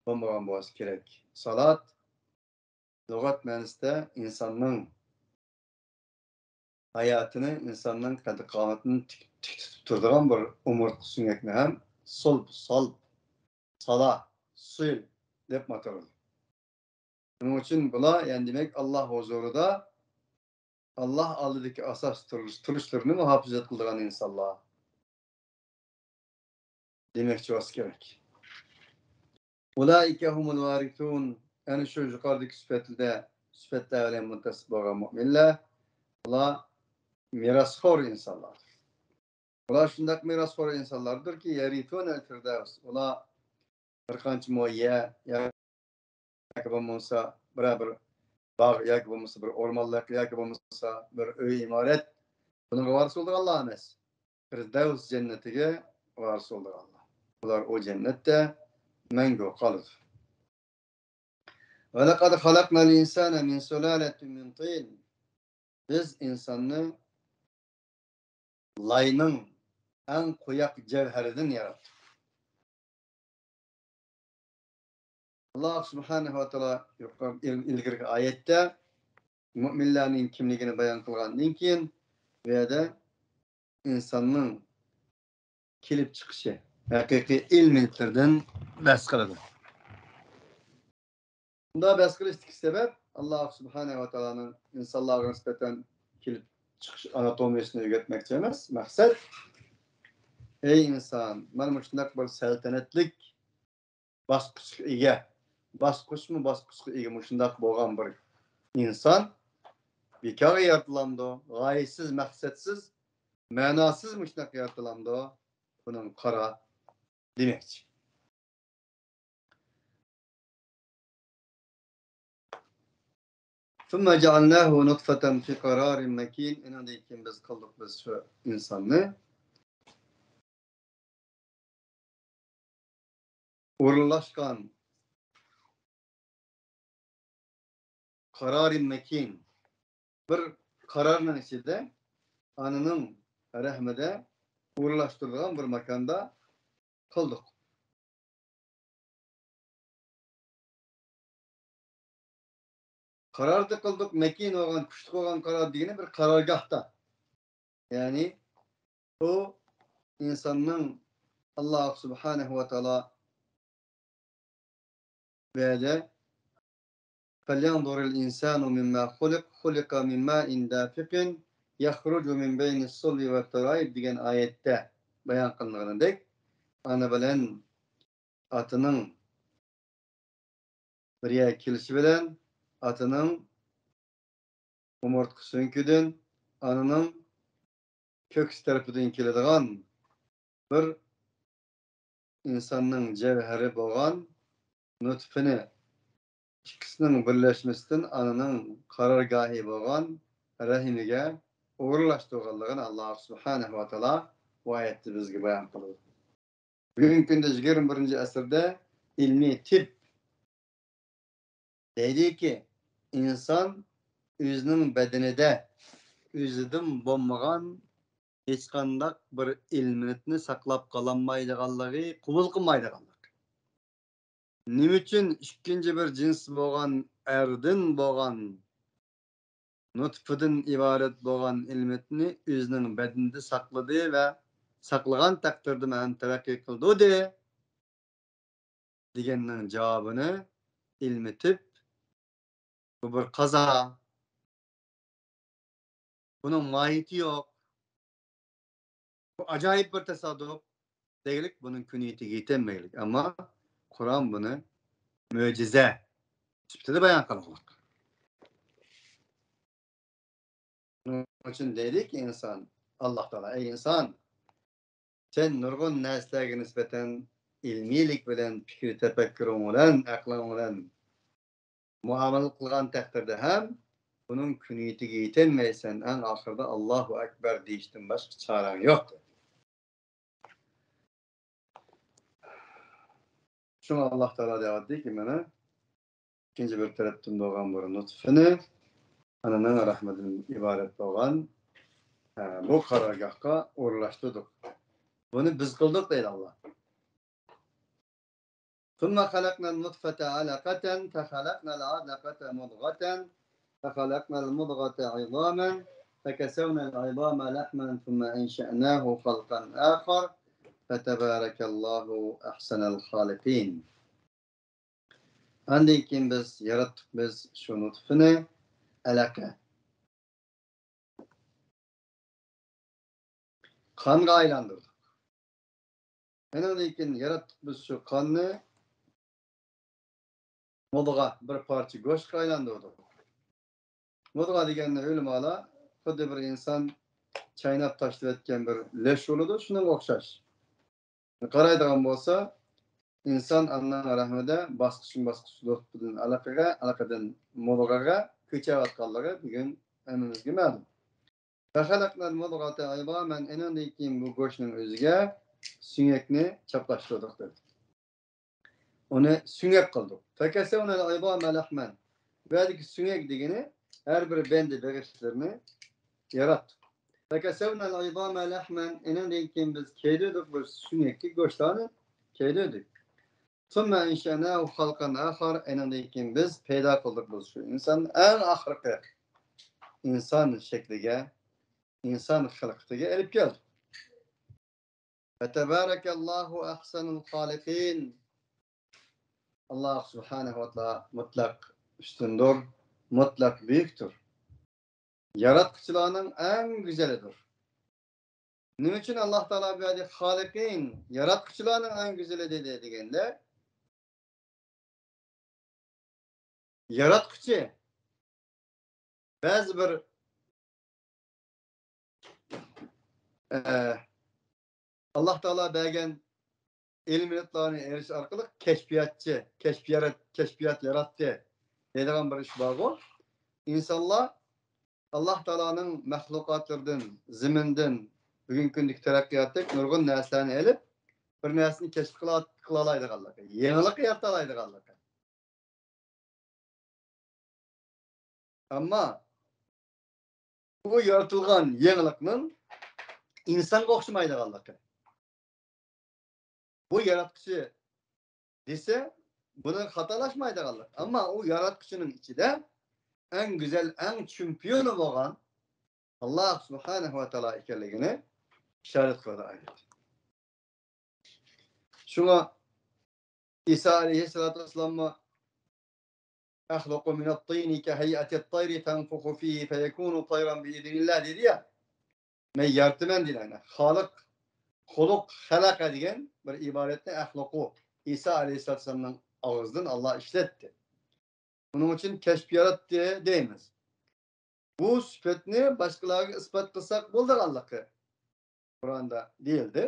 بولمىغان بولسا كېرەك. سالات لۇغەت مەنىسىدە ئىنساننىڭ ھاياتىنى، ئىنساننىڭ قەددى-قامىتىنى تىك، تىك تۇتۇپ تۇرىدىغان بىر ئومۇرتقا سۆڭەكنى ھەم سۇل، سال، سالا، سىل دەپ ئاتىلىدۇ. شۇنىڭ ئۈچۈن بۇلار، يەنى دېمەك، ئاللا ھۇزۇرىدا، ئاللا ئالدىدىكى ئاساس تۇرۇش، تۇرۇشلىرىنى مۇھاپىزەت قىلىدىغان ئىنسانلار دېمەكچى بولسا كېرەك. أولئك هم الوارثون. ئەنە شۇ يۇقىرىدىكى سۈپەتلەردە، سۈپەتلەر بىلەن مۇتتەسىپ بولغان مۆمىنلەر، ئۇلار مىراسخور ئىنسانلاردۇر. ئۇلار شۇنداق مىراسخور ئىنسانلاردۇركى، يرثون الفردوس. ئۇلار بىر قانچە مو يەر ياكى بولمىسا بىرەر بىر باغ ياكى بولمىسا بىر ئورمانلىق ياكى بولمىسا بىر ئۆي ئىمارەت، بۇنىڭغا ۋارىس بولىدىغانلار ئەمەس. فىردەۋس جەننىتىگە ۋارىس بولىدىغانلار. بۇلار ئۇ جەننەتتە مەڭگۈ قالىدۇ. ولقد خلقنا الإنسان من سلالة من طين. بىز ئىنساننى لاينىڭ ئەڭ قويۇق جەۋھىرىدىن ياراتتۇق. ئاللا سۇبھانەھۇ ۋە تائالا يۇقىرى، ئىل-، ئىلگىرىكى ئايەتتە مۆمىنلەرنىڭ كىملىكىنى بايان قىلغاندىن كېيىن، بۇ يەردە ئىنساننىڭ كېلىپ چىقىشى، ھەقىقىي ئېلېمېنتلىرىدىن بەھس قىلىدۇ. بۇنداق بەھس قىلىشتىكى سەۋەب، ئاللا سۇبھانەھۇ ۋە تائالانىڭ ئىنسانلارغا نىسبەتەن كېلىپ چىقىش ئاناتومىيىسىنى ئۆگەتمەكچى ئەمەس. مەقسەت، ئەي ئىنسان، مانا مۇشۇنداق بىر سەلتەنەتلىك باسقۇچقا ئىگە، باسقۇچمۇ باسقۇچقا ئىگە مۇشۇنداق بولغان بىر ئىنسان بىكارغا يارىتىلامدۇ؟ غايىسىز، مەقسەتسىز، مەناسىز مۇشۇنداق يارىتىلامدۇ؟ بۇنىڭ قارا دېمەكچى. ثم جعلناه نطفة في قرار مكين. ئۇنىڭدىن كېيىن بىز قىلدۇق، بىز شۇ ئىنساننى ئورۇنلاشقان قارارى مەكىن، بىر قارارنىڭ ئىچىدە، ئانىنىڭ رەھمىدە ئورۇنلاشتۇرىدىغان بىر ماكاندا قىلدۇق. قاراردا قىلدۇق، مەكىن بولغان، كۈچلۈك بولغان قارار دېگىنى بىر قارارگاھتا. يەنى بۇ ئىنساننىڭ، ئاللا سۇبھانەھۇ ۋە تائالا بۇ يەردە فَلْيَنْظُرِ الْإِنْسَانُ مِمَّا خُلِقَ، خُلِقَ مِنْ مَاءٍ دَافِقٍ يَخْرُجُ مِنْ بَيْنِ الصُّلْبِ وَالتَّرَائِبِ دېگەن ئايەتتە بايان قىلىنغىنىدەك، ئانا بىلەن ئاتىنىڭ بىر يەرگە كېلىشى بىلەن ئاتىنىڭ ئومۇرتقا سۆڭىكىدىن، ئانىنىڭ كۆكسى تەرىپىدىن كېلىدىغان بىر ئىنساننىڭ جەۋھىرى بولغان نۇتپىنى ئىككىسىنىڭ بىرلەشمىسىدىن ئانىنىڭ قارارگاھى بولغان رەھىمىگە ئورۇنلاشتۇرغانلىقىنى ئاللا سۇبھانەھۇ ۋە تائالا بۇ ئايەتتە بىزگە بايان قىلىدۇ. بۈگۈنكى كۈندە يىگىرمە بىرىنچى ئەسىردە ئىلمىي تىپ دەيدىكى، ئىنسان ئۆزىنىڭ بەدىنىدە ئۆزىدىن بولمىغان ھېچقانداق بىر ئېلېمېنتنى ساقلاپ قالالمايدىغانلىقى، قوبۇل قىلمايدىغانلىقى. نېمە ئۈچۈن ئىككىنچى بىر جىنس بولغان ئەردىن بولغان نۇتفىدىن ئىبارەت بولغان ئېلېمېنتنى ئۆزىنىڭ بەدىنىدە ساقلىدى ۋە ساقلىغان تەقدىردىمۇ ھەم تەرەققىي قىلدۇردى دېگەننىڭ جاۋابىنى ئىلمىي تىپ، بۇ بىر قازا، بۇنىڭ ماھىيىتى يوق، بۇ ئاجايىپ بىر تاسادۇپ دېگۈلۈك، بۇنىڭ كۈنىيىتىگە يېتەلمەيلىك. ئەمما قۇرئان بۇنى مۆجىزە سۈپىتىدە بايان قىلغان. شۇنىڭ ئۈچۈن دەيدىكى ئىنسان، ئاللا تائالا، ئەي ئىنسان، سەن نۇرغۇن نەرسىلەرگە نىسبەتەن ئىلمىيلىك بىلەن، پىكىر تەپەككۇرۇڭ بىلەن، ئەقلىڭ بىلەن مۇئامىلە قىلغان تەقدىردە ھەم بۇنىڭ كۈنىيىتىگە يېتەلمەيسەن، ئەڭ ئاخىرىدا ئاللاھۇ ئەكبەر دېيىشتىن باشقا چارەڭ يوق. شۇڭا ئاللا تائالا دەۋاتىدىكى، مانا ئىككىنچى بىر تەرەپتىن بولغان بىر نۇتفىنى ئانىنىڭ رەھمىدىن ئىبارەت بولغان، ئە، بۇ قارارگاھقا ئورۇنلاشتۇردۇق. بۇنى بىز قىلدۇق دەيدۇ ئاللا. ثم خلقنا النطفة علقة فخلقنا العلقة مضغة فخلقنا المضغة عظاما فكسونا العظام لحما ثم أنشأناه خلقا آخر فتبارك الله أحسن الخالقين. ئاندىن كېيىن بىز ياراتتۇق، بىز شۇ نۇتفىنى ئەلەقە، قانغا ئايلاندۇردۇق. ئاندىن كېيىن ياراتتۇق بىز شۇ قاننى مۇدغا، بىر پارچە گۆشكە ئايلاندۇردۇق. مۇدغا دېگەننى ئۆلىمالار خۇددى بىر ئىنسان چايناپ تاشلىۋەتكەن بىر لەش بولىدۇ، شۇنىڭغا ئوخشاش. قارايدىغان بولسا، ئىنسان ئانىنىڭ رەھمىدە باسقۇچمۇ باسقۇچ نۇتپىدىن ئەلەقىگە، ئەلەقىدىن مۇدغىغا كۆچۈۋاتقانلىقى بۈگۈن ھەممىمىزگە مەلۇم. فخلقنا المضغة عظاما، ئېنىڭدىن كېيىن بۇ گۆشنىڭ ئۆزىگە سۆڭەكنى چاپلاشتۇردۇق دېدى. ئۇنى سۆڭەك قىلدۇق. فكسونا العظام لحما. بۇ يەردىكى سۆڭەك دېگىنى ھەر بىر بەندە بېغىشلىرىنى ياراتتۇق. فكسونا العظام لحما، ئېنىڭدىن كېيىن بىز كىيدۈردۇق بۇ سۆڭەككە گۆشلەرنى كىيدۈردۇق. ثم أنشأناه خلقا آخر، ئېنىڭدىن كېيىن بىز پەيدا قىلدۇق بىز شۇ ئىنساننى ئەڭ ئاخىرقى ئىنسان شەكلىگە، ئىنسان خىلقىتىگە ئېلىپ كەلدۇق. فتبارك الله أحسن الخالقين. ئاللا سۇبھانەھۇ ۋە تائالا مۇتلەق ئۈستۈندۇر، مۇتلەق بۈيۈكتۇر. ياراتقۇچىلارنىڭ ئەڭ گۈزەلىدۇر. نېمە ئۈچۈن ئاللا تائالا بۇ يەردە خالىقىن، ياراتقۇچىلارنىڭ ئەڭ گۈزىلى دېدى دېگەندە، ياراتقۇچى بەزى بىر، ئە، ئاللاھ تائالا بەرگەن ئىلمىياتلارنى ئېرىشىش ئارقىلىق كەشپىياتچى، كەشپىيات، كەشپىيات ياراتتى دەيدىغان بىر ئىش بارغۇ. ئىنسانلار ئاللاھ تائالانىڭ مەخلۇقاتلىرىدىن، زېمىندىن، بۈگۈنكى كۈندىكى تەرەققىياتتەك نۇرغۇن نەرسىلەرنى ئېلىپ، بىر نەرسىنى كەشىپ قىلا-، قىلالايدىغانلىقى، يېڭىلىق يارىتالايدىغانلىقى. ئەمما بۇ يارىتىلغان يېڭىلىقنىڭ ئىنسانغا ئوخشىمايدىغانلىقى. بۇ ياراتقۇچى دېسە، بۇنى خاتالاشمايدىغانلىق. ئەمما ئۇ ياراتقۇچىنىڭ ئىچىدە ئەڭ گۈزەل، ئەڭ چېمپىيونى بولغان ئاللاھ سۇبھانەھۇ ۋە تائالا ئىكەنلىكىنى ئىشارەت قىلىدۇ ئايەت. شۇڭا ئىسا ئەلەيھىسسالاتۇ ۋەسسالاممۇ «أخلق من الطين كهيئة الطير فأنفخ فيه فيكون طيرا بإذن الله» دېدى يا. مەن يارىتىمەن دېدى. يەنى خالىق، خۇلۇق، خەلەقە دېگەن بىر ئىبارەتنى ئەخلۇقۇ ئىسا ئەلەيھىسسالامنىڭ ئاغزىدىن ئاللاھ ئىشلەتتى. ئۇنىڭ ئۈچۈن كەشپ ياراتتى دەيمىز. بۇ سۈپەتنى باشقىلارغا ئىسپات قىلساق بولىدىغانلىقى قۇرئاندا دېيىلدى.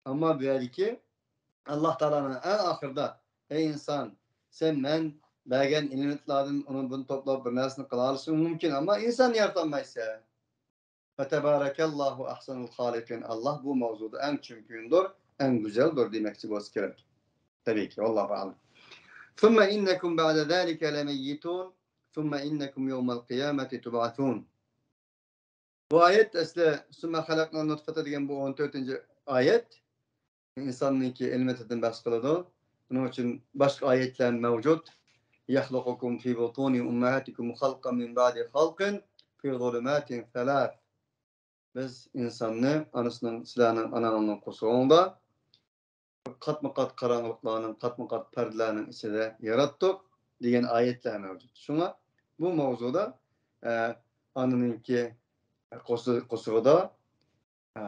ئەمما بۇ يەردىكى ئاللاھ تائالانىڭ ئەڭ ئاخىرىدا، ئەي ئىنسان، سەن مەن بەرگەن ئېلېمېنتلاردىن ئۇنى بۇنى توپلاپ بىر نەرسىنى قىلالىشىڭ مۇمكىن، ئەمما ئىنسان يارىتالمايسەن. فتبارك الله أحسن الخالقين. ئاللاھ بۇ ماۋزۇدا ئەڭ چېمپىيوندۇر، ئەڭ گۈزەلدۇر دېمەكچى بولسا كېرەك. تەبىئىيكى، والله أعلم. ثم إنكم بعد ذلك لميتون، ثم إنكم يوم القيامة تبعثون. بۇ ئايەت ئەسلى سۈممە خەلەقنەل نۇتفەتە دېگەن بۇ ئون تۆتىنچى ئايەت. ئىنساننىڭكى ئىلمىتىدىن بەھس قىلىدۇ. بۇنىڭ ئۈچۈن باشقا ئايەتلەر مەۋجۇت. يخلقكم في بطون أمهاتكم خلقا من بعد خلق في ظلمات ثلاث. بىز ئىنساننى ئانىسىنىڭ، سىلەرنىڭ ئاناڭنىڭ قورسىقىڭدا قاتمۇ قات قاراڭغۇلۇقلارنىڭ، قاتمۇ قات پەردىلەرنىڭ ئىچىدە ياراتتۇق دېگەن ئايەتلەر مەۋجۇت. شۇڭا بۇ ماۋزۇدا، ئە، ئانىنىڭكى قورسا-، قورسىقىدا، ئە،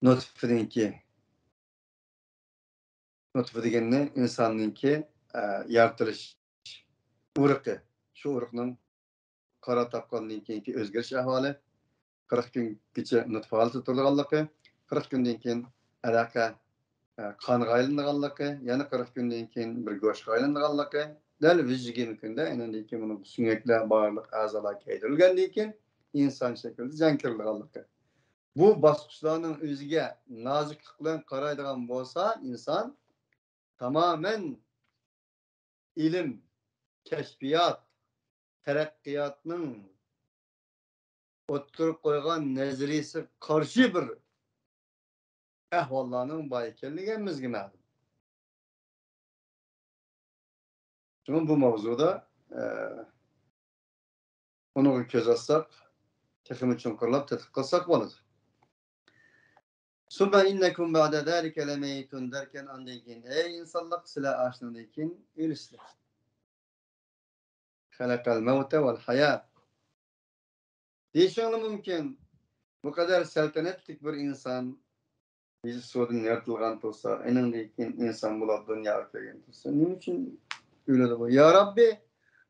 نۇتفىنىڭكى، نۇتفا دېگەننى ئىنساننىڭكى، ئە، يارىتىلىش ئۇرۇقى، شۇ ئۇرۇقنىڭ قارار تاپقاندىن كېيىنكى ئۆزگىرىش ئەھۋالى، قىرىق كۈنگىچە نۇتفا ھالىتىدە تۇرىدىغانلىقى، قىرىق كۈندىن كېيىن ئەلەقە، ئە، قانغا ئايلىنىدىغانلىقى، يەنە قىرىق كۈندىن كېيىن بىر گۆشكە ئايلىنىدىغانلىقى، دەل يۈز يىگىرمە كۈندە ئېنىڭدىن كېيىن بۇنىڭ سۆڭەكلەر، بارلىق ئەزالار كەيدۈرۈلگەندىن كېيىن ئىنسان شەكلىدە جان كىرىدىغانلىقى. بۇ باسقۇچلارنىڭ ئۆزىگە نازۇكلۇق بىلەن قارايدىغان بولسا، ئىنسان تامامەن ئىلىم، كەشپىيات، تەرەققىياتنىڭ ئوتتۇرىغا قويغان نەزەرىيىسىگە قارشى بىر ئەھۋاللارنىڭ بار ئىكەنلىكى ھەممىمىزگە مەلۇم. شۇڭا بۇ ماۋزۇدا، ئە، ئۇنىڭغا كۆز ئاچساق، تېخىمۇ چوڭقۇرلاپ تەتقىق قىلساق بولىدۇ. ثم إنكم بعد ذلك لميتون دەركەن، ئاندىن كېيىن، ئەي ئىنسانلار، سىلەر ئاشۇنىڭدىن كېيىن ئۆلىسىلەر. خلق الموت والحياة دېيىشىڭلار مۇمكىن. بۇ قەدەر سەلتەنەتلىك بىر ئىنسان بىز سۇدىن يارىتىلغان تۇرسا، ئېنىڭدىن كېيىن ئىنسان بولۇپ دۇنياغا كەلگەن تۇرسا، نېمە ئۈچۈن ئۆلىدۇ بۇ؟ يا رەببى،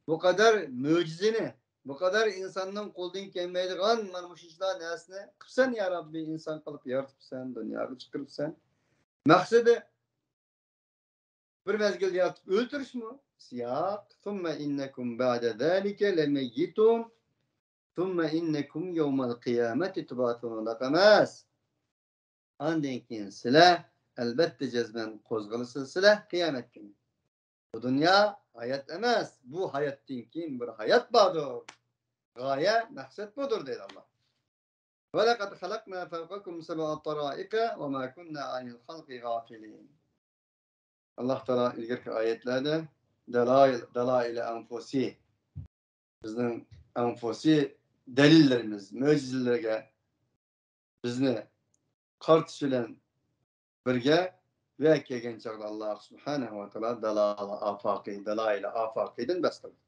بۇ قەدەر مۆجىزىنى، بۇ قەدەر ئىنساننىڭ قولىدىن كەلمەيدىغان مانا مۇشۇنچىلا نەرسىنى قىپسەن، يا رەببى، ئىنسان قىلىپ يارىتىپسەن، دۇنياغا چىقىرىپسەن. مەقسىتى، بىر مەزگىلدە يارىتىپ ئۆلتۈرۈشمۇ؟ ياق. ثم إنكم بعد ذلك لميتون. ثم إنكم يوم القيامة تبعثون ئۇنداق ئەمەس. ئاندىن كېيىن سىلەر، ئەلۋەتتە، جەزمەن قوزغىلىسىز سىلەر قىيامەت كۈنى. بۇ دۇنيا ھايات ئەمەس. بۇ ھاياتتىن كېيىن بىر ھايات باردۇر. غايە، مەقسەت بۇدۇر، دەيدۇ ئاللاھ. ولقد خلقنا فوقكم سبع طرائق وما كنا عن الخلق غافلين. ئاللاھ تائالا ئىلگىرىكى ئايەتلەردە دالايىل، دالايىل ئەنفۇسى، بىزنىڭ ئەنفۇسى دەلىللىرىمىز، مۆجىزىلەرگە بىزنى قارىتىش بىلەن بىرگە ۋە كەلگەن چاغدا ئاللاھ سۇبھانەھۇ ۋە تائالا دالايىل ئافاقى، دالايىل ئافاقىدىن بەھس قىلدى.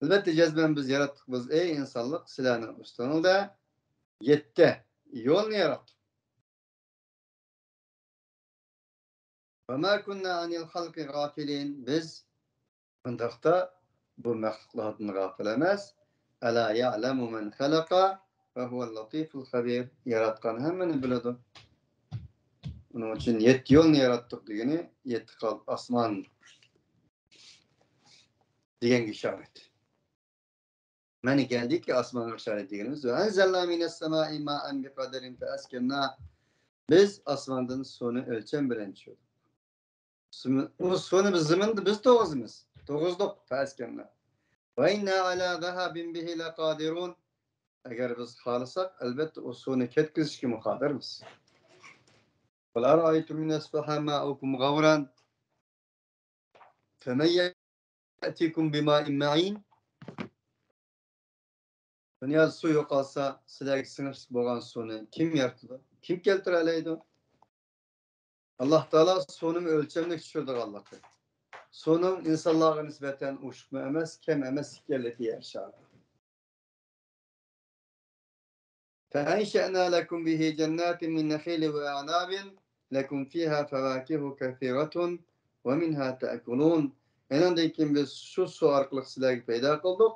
ئەلۋەتتە، جەزمەن بىز ياراتتۇق، بىز، ئەي ئىنسانلىق، سىلەرنىڭ ئۈستىڭىزدە يەتتە يولنى ياراتتۇق. وما كنا عن الخلق غافلين. بىز ئۇنداقتا بۇ مەخلۇقلاردىن غاپىل ئەمەس. ألا يعلم من خلق وهو اللطيف الخبير. ياراتقان ھەممىنى بىلىدۇ. ئۇنىڭ ئۈچۈن يەتتە يولنى ياراتتۇق دېگىنى يەتتە قات ئاسمان دېگەنگە ئىشارەت. مەنە كەلدىكى ئاسمانغا ئىشارەت دېگىنىمىز. وأنزلنا من السماء ماء بقدر فأسكناه. بىز ئاسماندىن سۇنى ئۆلچەم بىلەن چۈشۈردۇق. سۇنى، ئۇ سۇنى بىز زېمىندا بىز توغۇزىمىز. توغۇزدۇق، فأسكناه. وإنا على ذهاب به لقادرون. ئەگەر بىز خالىساق، ئەلۋەتتە ئۇ سۇنى كەتكۈزۈشكىمۇ قادىرمىز. قل أرأيتم إن أصبح ماؤكم غورا فمن يأتيكم بماء معين. دۇنيادا سۇ يوقالسا، سىلەرگە سىڭىشلىك بولغان سۇنى كىم يارىتىدۇ؟ كىم كەلتۈرەلەيدۇ؟ ئاللاھ تائالا سۇنىمۇ ئۆلچەملىك چۈشۈرىدىغانلىقى، سۇنىڭ ئىنسانلارغا نىسبەتەن ئوشۇقمۇ ئەمەس، كەم ئەمەس ئىكەنلىكى ئىشارە. فأنشأنا لكم به جنات من نخيل وأعناب لكم فيها فواكه كثيرة ومنها تأكلون. ئېنىڭدىن كېيىن بىز شۇ سۇ ئارقىلىق سىلەرگە پەيدا قىلدۇق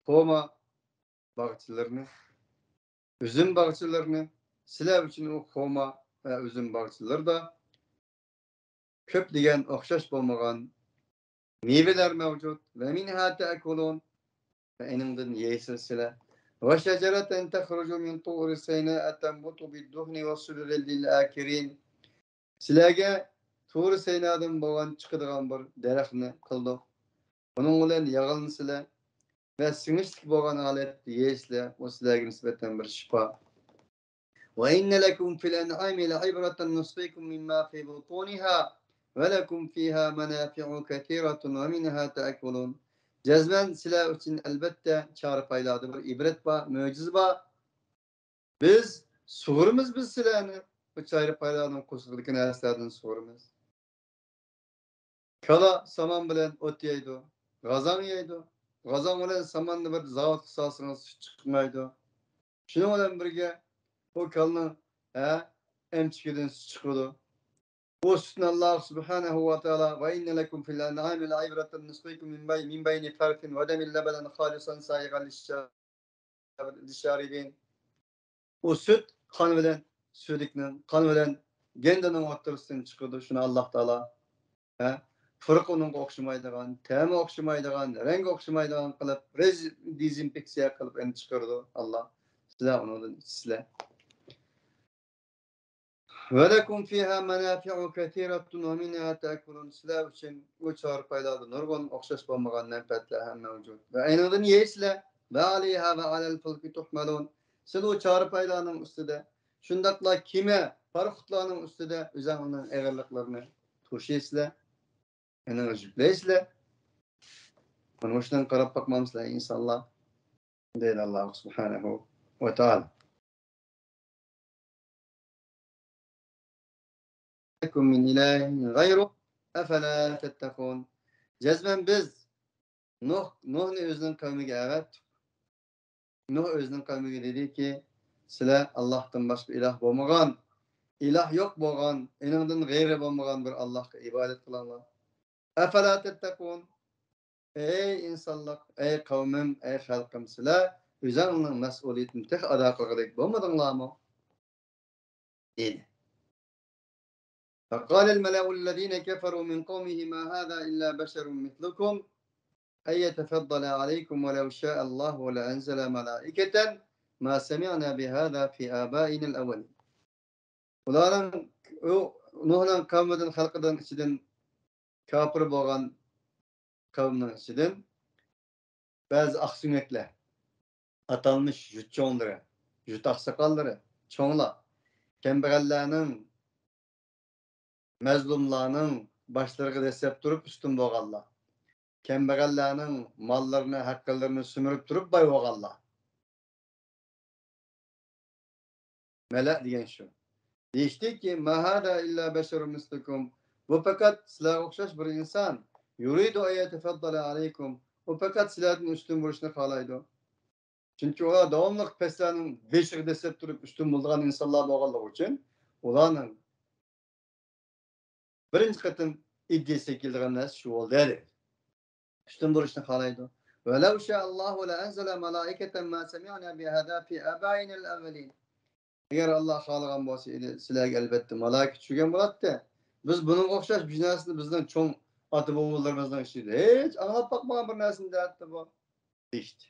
خورما باغچىلىرىنى، ئۈزۈم باغچىلىرىنى. سىلەر ئۈچۈن ئۇ خورما ۋە ئۈزۈم باغچىلىرىدا كۆپلىگەن ئوخشاش بولمىغان مېۋىلەر مەۋجۇت. ومنها تأكلون. ۋە ئېنىڭدىن يەيسىز سىلەر. وشجرة تخرج من طور سيناء تنبت بالدهن والصبغ للآكلين. سىلەرگە تۇر سەينادىن بولغان چىقىدىغان بىر دەرەخنى قىلدۇق. ئۇنىڭ بىلەن ياغلىنىسىلەر ۋە سىڭىشلىك بولغان ھالەتتە يەيسىلەر. ئۇ سىلەرگە نىسبەتەن بىر شىپا. وإن لكم في الأنعام لعبرة نسقيكم مما في بطونها ولكم فيها منافع كثيرة ومنها تأكلون. جەزمەن سىلەر ئۈچۈن ئەلۋەتتە چارپايلاردا بىر ئىبرەت بار، مۆجىزە بار. بىز سۇغۇرىمىز بىز سىلەرنى. بۇ چارپايلارنىڭ قورسىقىدىكى نەرسىلەردىن سۇغۇرىمىز. كالا سامان بىلەن ئوت يەيدۇ، غازاڭ يەيدۇ. غازاڭ بىلەن ساماننى بىر زاۋۇتقا سالسىڭىز، سۈت چىقمايدۇ. شۇنىڭ بىلەن بىرگە، بۇ كالىنىڭ، ھە، ئەمچىكىدىن سۈت چىقىدۇ. بۇ سۈتنى ئاللاھ سۇبھانەھۇ ۋە تائالا، وإن لكم في الأنعام لعبرة نسقيكم من بي-، من بين فرث ودم لبنا خالصا سائغا للشاربين. للشاربين. ئۇ سۈت قان بىلەن، سۈيدۈكنىڭ قان بىلەن گەندىنىڭ ئوتتۇرىسىدىن چىقىدۇ. شۇنى ئاللاھ تائالا، ھە، پۇرىقى ئۇنىڭغا ئوخشىمايدىغان، تەمى ئوخشىمايدىغان، رەڭگى ئوخشىمايدىغان قىلىپ، رېز-، دېزىنفېكسىيە قىلىپ ئەنە چىقىرىدۇ ئاللاھ. سىلەر ئۇنىڭدىن ئىچىسىلەر. ولكم فيها منافع كثيرة ومنها تأكلون. سىلەر ئۈچۈن ئۇ چارپايلاردا نۇرغۇن ئوخشاش بولمىغان مەنپەئەتلەر ھەم مەۋجۇت. ۋە ئېنىڭدىن يەيسىلەر. وعليها وعلى الفلك تحملون. سىلەر ئۇ چارپايلارنىڭ ئۈستىدە، شۇنداقلا كېمە، پاراخوتلارنىڭ ئۈستىدە ئۆزۈڭلارنىڭ ئېغىرلىقلىرىنى توشۇيسىلەر. ئېنىڭ يۈكلەيسىلەر. مانا مۇشۇنىڭغا قاراپ باقمامسىلەر ئىنسانلار؟ دەيدۇ ئاللاھ سۇبھانەھۇ ۋە تائالا. لكم من إله غيره أفلا تتقون. جەزمەن بىز نۇھ، نۇھنى ئۆزىنىڭ قەۋمىگە ئەۋەتتۇق. نۇھ ئۆزىنىڭ قەۋمىگە دېدىكى، سىلەر ئاللاھتىن باشقا ئىلاھ بولمىغان، ئىلاھ يوق بولغان، ئېنىڭدىن غەيرى بولمىغان بىر ئاللاھقا ئىبادەت قىلىڭلار. أفلا تتقون. ئەي ئىنسانلىق، ئەي قەۋمىم، ئەي خەلقىم، سىلەر ئۆزۈڭلارنىڭ مەسئۇلىيىتىنى تېخى ئادا قىلغۇدەك بولمىدىڭلارمۇ؟ دېدى. فقال الملأ الذين كفروا من قومه ما هذا إلا بشر مثلكم أن يتفضل عليكم ولو شاء الله لأنزل ملائكة ما سمعنا بهذا في آبائنا الأولين. ئۇلارنىڭ، ئۇ نۇھنىڭ قەۋمىدىن، خەلقىدىن ئىچىدىن كاپىر بولغان قەۋمنىڭ ئىچىدىن بەزى ئاقسۆڭەكلەر، ئاتالمىش يۇرت چوڭلىرى، يۇرت ئاقساقاللىرى، چوڭلار، كەمبەغەللەرنىڭ، مەزلۇملارنىڭ باشلىرىغا دەسسەپ تۇرۇپ ئۈستۈن بولغانلار، كەمبەغەللەرنىڭ ماللىرىنى، ھەققىلىرىنى سۈمۈرۈپ تۇرۇپ باي بولغانلار. مەلە دېگەن شۇ. دېيىشتىكى، ما ھازا ئىللا بەشەرۇن مىسلۇكۇم. بۇ پەقەت سىلەرگە ئوخشاش بىر ئىنسان. يۇرىدۇ ئەن يەتەفەددەلە ئەلەيكۇم. ئۇ پەقەت سىلەردىن ئۈستۈن بولۇشنى خالايدۇ. چۈنكى ئۇلار داۋاملىق پەسلەرنىڭ بېشىغا دەسسەپ تۇرۇپ ئۈستۈن بولىدىغان ئىنسانلار بولغانلىقى ئۈچۈن، ئۇلارنىڭ بىرىنچى قېتىم ئىدىيىسىگە كېلىدىغان نەرسە شۇ بولدى، دېدى. ئۈستۈن بولۇشنى خالايدۇ. ولو شاء الله لأنزل ملائكة ما سمعنا بهذا في آبائنا الأولين. ئەگەر ئاللا خالىغان بولسا ئىدى، سىلەرگە ئەلۋەتتە مالائىكە چۈشۈرگەن بولاتتى. بىز بۇنىڭغا ئوخشاش بىر نەرسىنى بىزنىڭ چوڭ ئاتا-بوۋىلىرىمىزنىڭ ئىچىدە ھېچ ئاڭلاپ باقمىغان بىر نەرسىنى دەيتتى بۇ، دېيىشتى.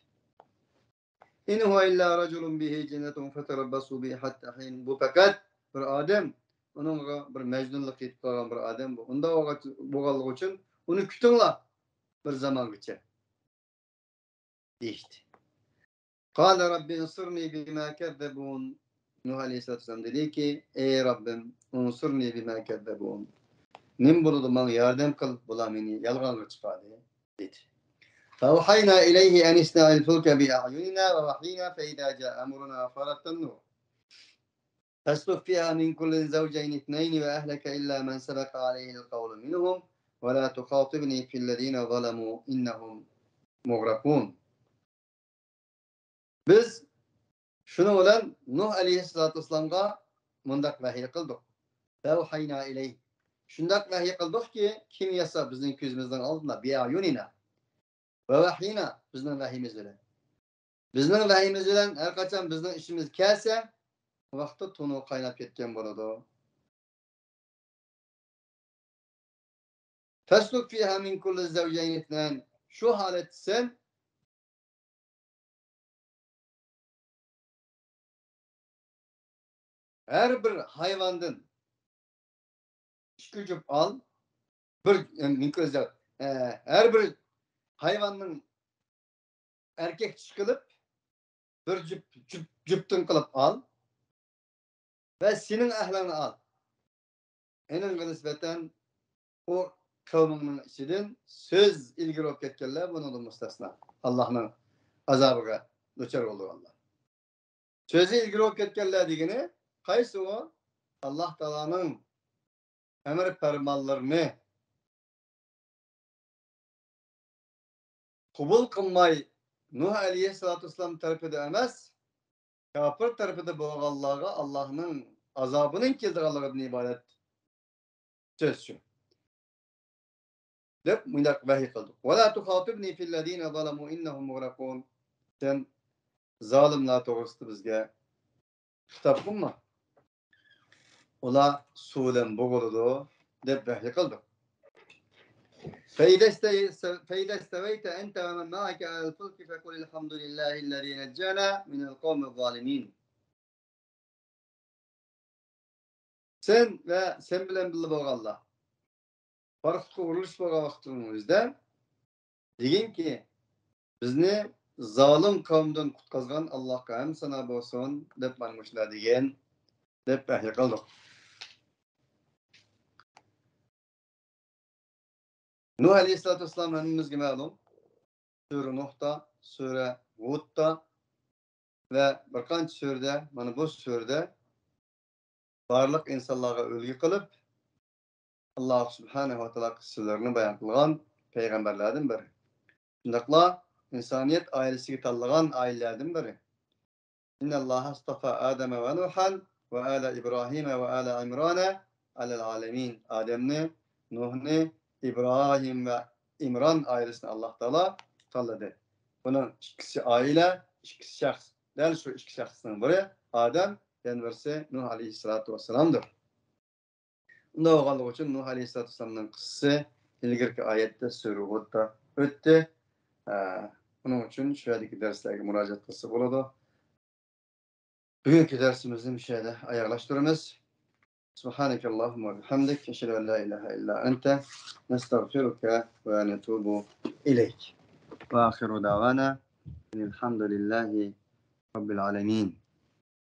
إن هو إلا رجل به جنة فتربصوا به حتى حين. بۇ پەقەت بىر ئادەم، ئۇنىڭغا بىر مەجنۇنلۇق يېتىپ قالغان بىر ئادەم بۇ. ئۇنداق بولغاچ-، بولغانلىقى ئۈچۈن ئۇنى كۈتۈڭلار بىر زامانغىچە، دېيىشتى. قال رب انصرني بما كذبون. نۇھ ئەلەيھىسسالاتۇ ۋەسسالام دېدىكى، ئەي رەببىم، انصرني بما كذبون. نېمە بولىدۇ، ماڭا ياردەم قىل، بۇلار مېنى يالغانغا چىقاردى، دېدى. فأوحينا إليه أن اصنع الفلك بأعيننا ووحينا فإذا جاء أمرنا وفارت النور فاسلك فيها من كل زوجين اثنين وأهلك إلا من سبق عليه القول منهم ولا تخاطبني في الذين ظلموا إنهم مغرقون. بىز شۇنىڭ بىلەن نۇھ ئەلەيھىسسالاتۇ ۋەسسالامغا مۇنداق ۋەھىي قىلدۇق. فأوحينا إليه. شۇنداق ۋەھىي قىلدۇقكى، كىم ياسا بىزنىڭ كۆزىمىزنىڭ ئالدىدا، بأعيننا. ووحينا، بىزنىڭ ۋەھىيىمىز بىلەن. بىزنىڭ ۋەھىيىمىز بىلەن ھەر قاچان بىزنىڭ ئىشىمىز كەلسە، ئۇ ۋاقىتتا تونۇر قايناپ كەتكەن بولىدۇ. فاسلك فيها من كل زوجين اثنين. شۇ ھالەتتە سەن ھەر بىر ھايۋاندىن ئىككى جۈپ ئال. بىر، ئە، مىنكۆزلەپ، ئە، ھەر بىر ھايۋاننىڭ ئەركەك چىشى قىلىپ، بىر جۈپ، جۈپ، جۈپتىن قىلىپ ئال ۋە سېنىڭ ئەھلىڭنى ئال. ئېنىڭغا نىسبەتەن ئۇ قەۋمىڭنىڭ ئىچىدىن سۆز ئىلگىرى بولۇپ كەتكەنلەر بۇنىڭدىن مۇستەسنا. ئاللاھنىڭ ئازابىغا دۇچار بولىدىغانلار. سۆزى ئىلگىرى بولۇپ كەتكەنلەر دېگىنى قايسى ئۇ؟ ئاللاھ تائالانىڭ ئەمر پەرمانلىرىنى قوبۇل قىلماي، نۇھ ئەلەيھىسسالاتۇ ۋەسسالام تەرىپىدە ئەمەس، كاپىر تەرىپىدە بولغانلارغا ئاللاھنىڭ ئازابىنىڭ كېلىدىغانلىقىدىن ئىبارەت سۆز شۇ. دەپ مۇنداق ۋەھىي قىلدۇق. ولا تخاطبني في الذين ظلموا إنهم مغرقون. سەن زالىملار توغرىسىدا بىزگە خىتاب قىلما. ئۇلار سۇ بىلەن بوغۇلىدۇ، دەپ ۋەھىي قىلدۇق. فإذا است-، فإذا استويت أنت ومن معك على الفلك فقل الحمد لله الذي نجانا من القوم الظالمين. سەن ۋە سەن بىلەن بىللە بولغانلار پاراخوتقا ئورۇنلىشىپ بولغان ۋاقتىڭىزدا دېگىنكى، بىزنى زالىم قەۋمدىن قۇتقۇزغان ئاللاھقا ھەمدۇ سانا بولسۇن، دەپ مانا مۇشۇنداق دېگىن، دەپ ۋەھىي قىلدۇق. نۇھ ئەلەيھىسسالاتۇ ۋەسسالام ھەممىمىزگە مەلۇم. سۈرە نۇھتا، سۈرە ھۇدتا ۋە بىر قانچە سۈرىدە، مانا بۇ سۈرىدە بارلىق ئىنسانلارغا ئۈلگە قىلىپ، ئاللاھ سۇبھانەھۇ ۋە تائالا قىسسىلىرىنى بايان قىلغان پەيغەمبەرلەردىن بىرى. شۇنداقلا ئىنسانىيەت ئائىلىسىگە تاللىغان ئائىلىلەردىن بىرى. إن الله اصطفى آدم ونوحا وآل إبراهيم وآل عمران على العالمين. ئادەمنى، نۇھنى، ئىبراھىم ۋە ئىمران ئائىلىسىنى ئاللاھ تائالا تاللىدى. بۇنىڭ ئىككىسى ئائىلە، ئىككىسى شەخس. دەل شۇ ئىككى شەخسنىڭ بىرى ئادەم، يەنە بىرسى نۇھ ئەلەيھىسسالاتۇ ۋەسسالامدۇر. ئۇنداق بولغانلىقى ئۈچۈن نۇھ ئەلەيھىسسالاتۇ ۋەسسالامنىڭ قىسسىسى ئىلگىرىكى ئايەتتە سۈرە ھۇدتا ئۆتتى. ئە، ئۇنىڭ ئۈچۈن شۇ يەردىكى دەرسلەرگە مۇراجىئەت قىلسا بولىدۇ. بۈگۈنكى دەرسىمىزنى مۇشۇ يەردە ئاياغلاشتۇرىمىز. سبحانك اللهم وبحمدك، أشهد أن لا إله إلا أنت، نستغفرك ونتوب إليك. وآخر دعوانا أن الحمد لله رب العالمين.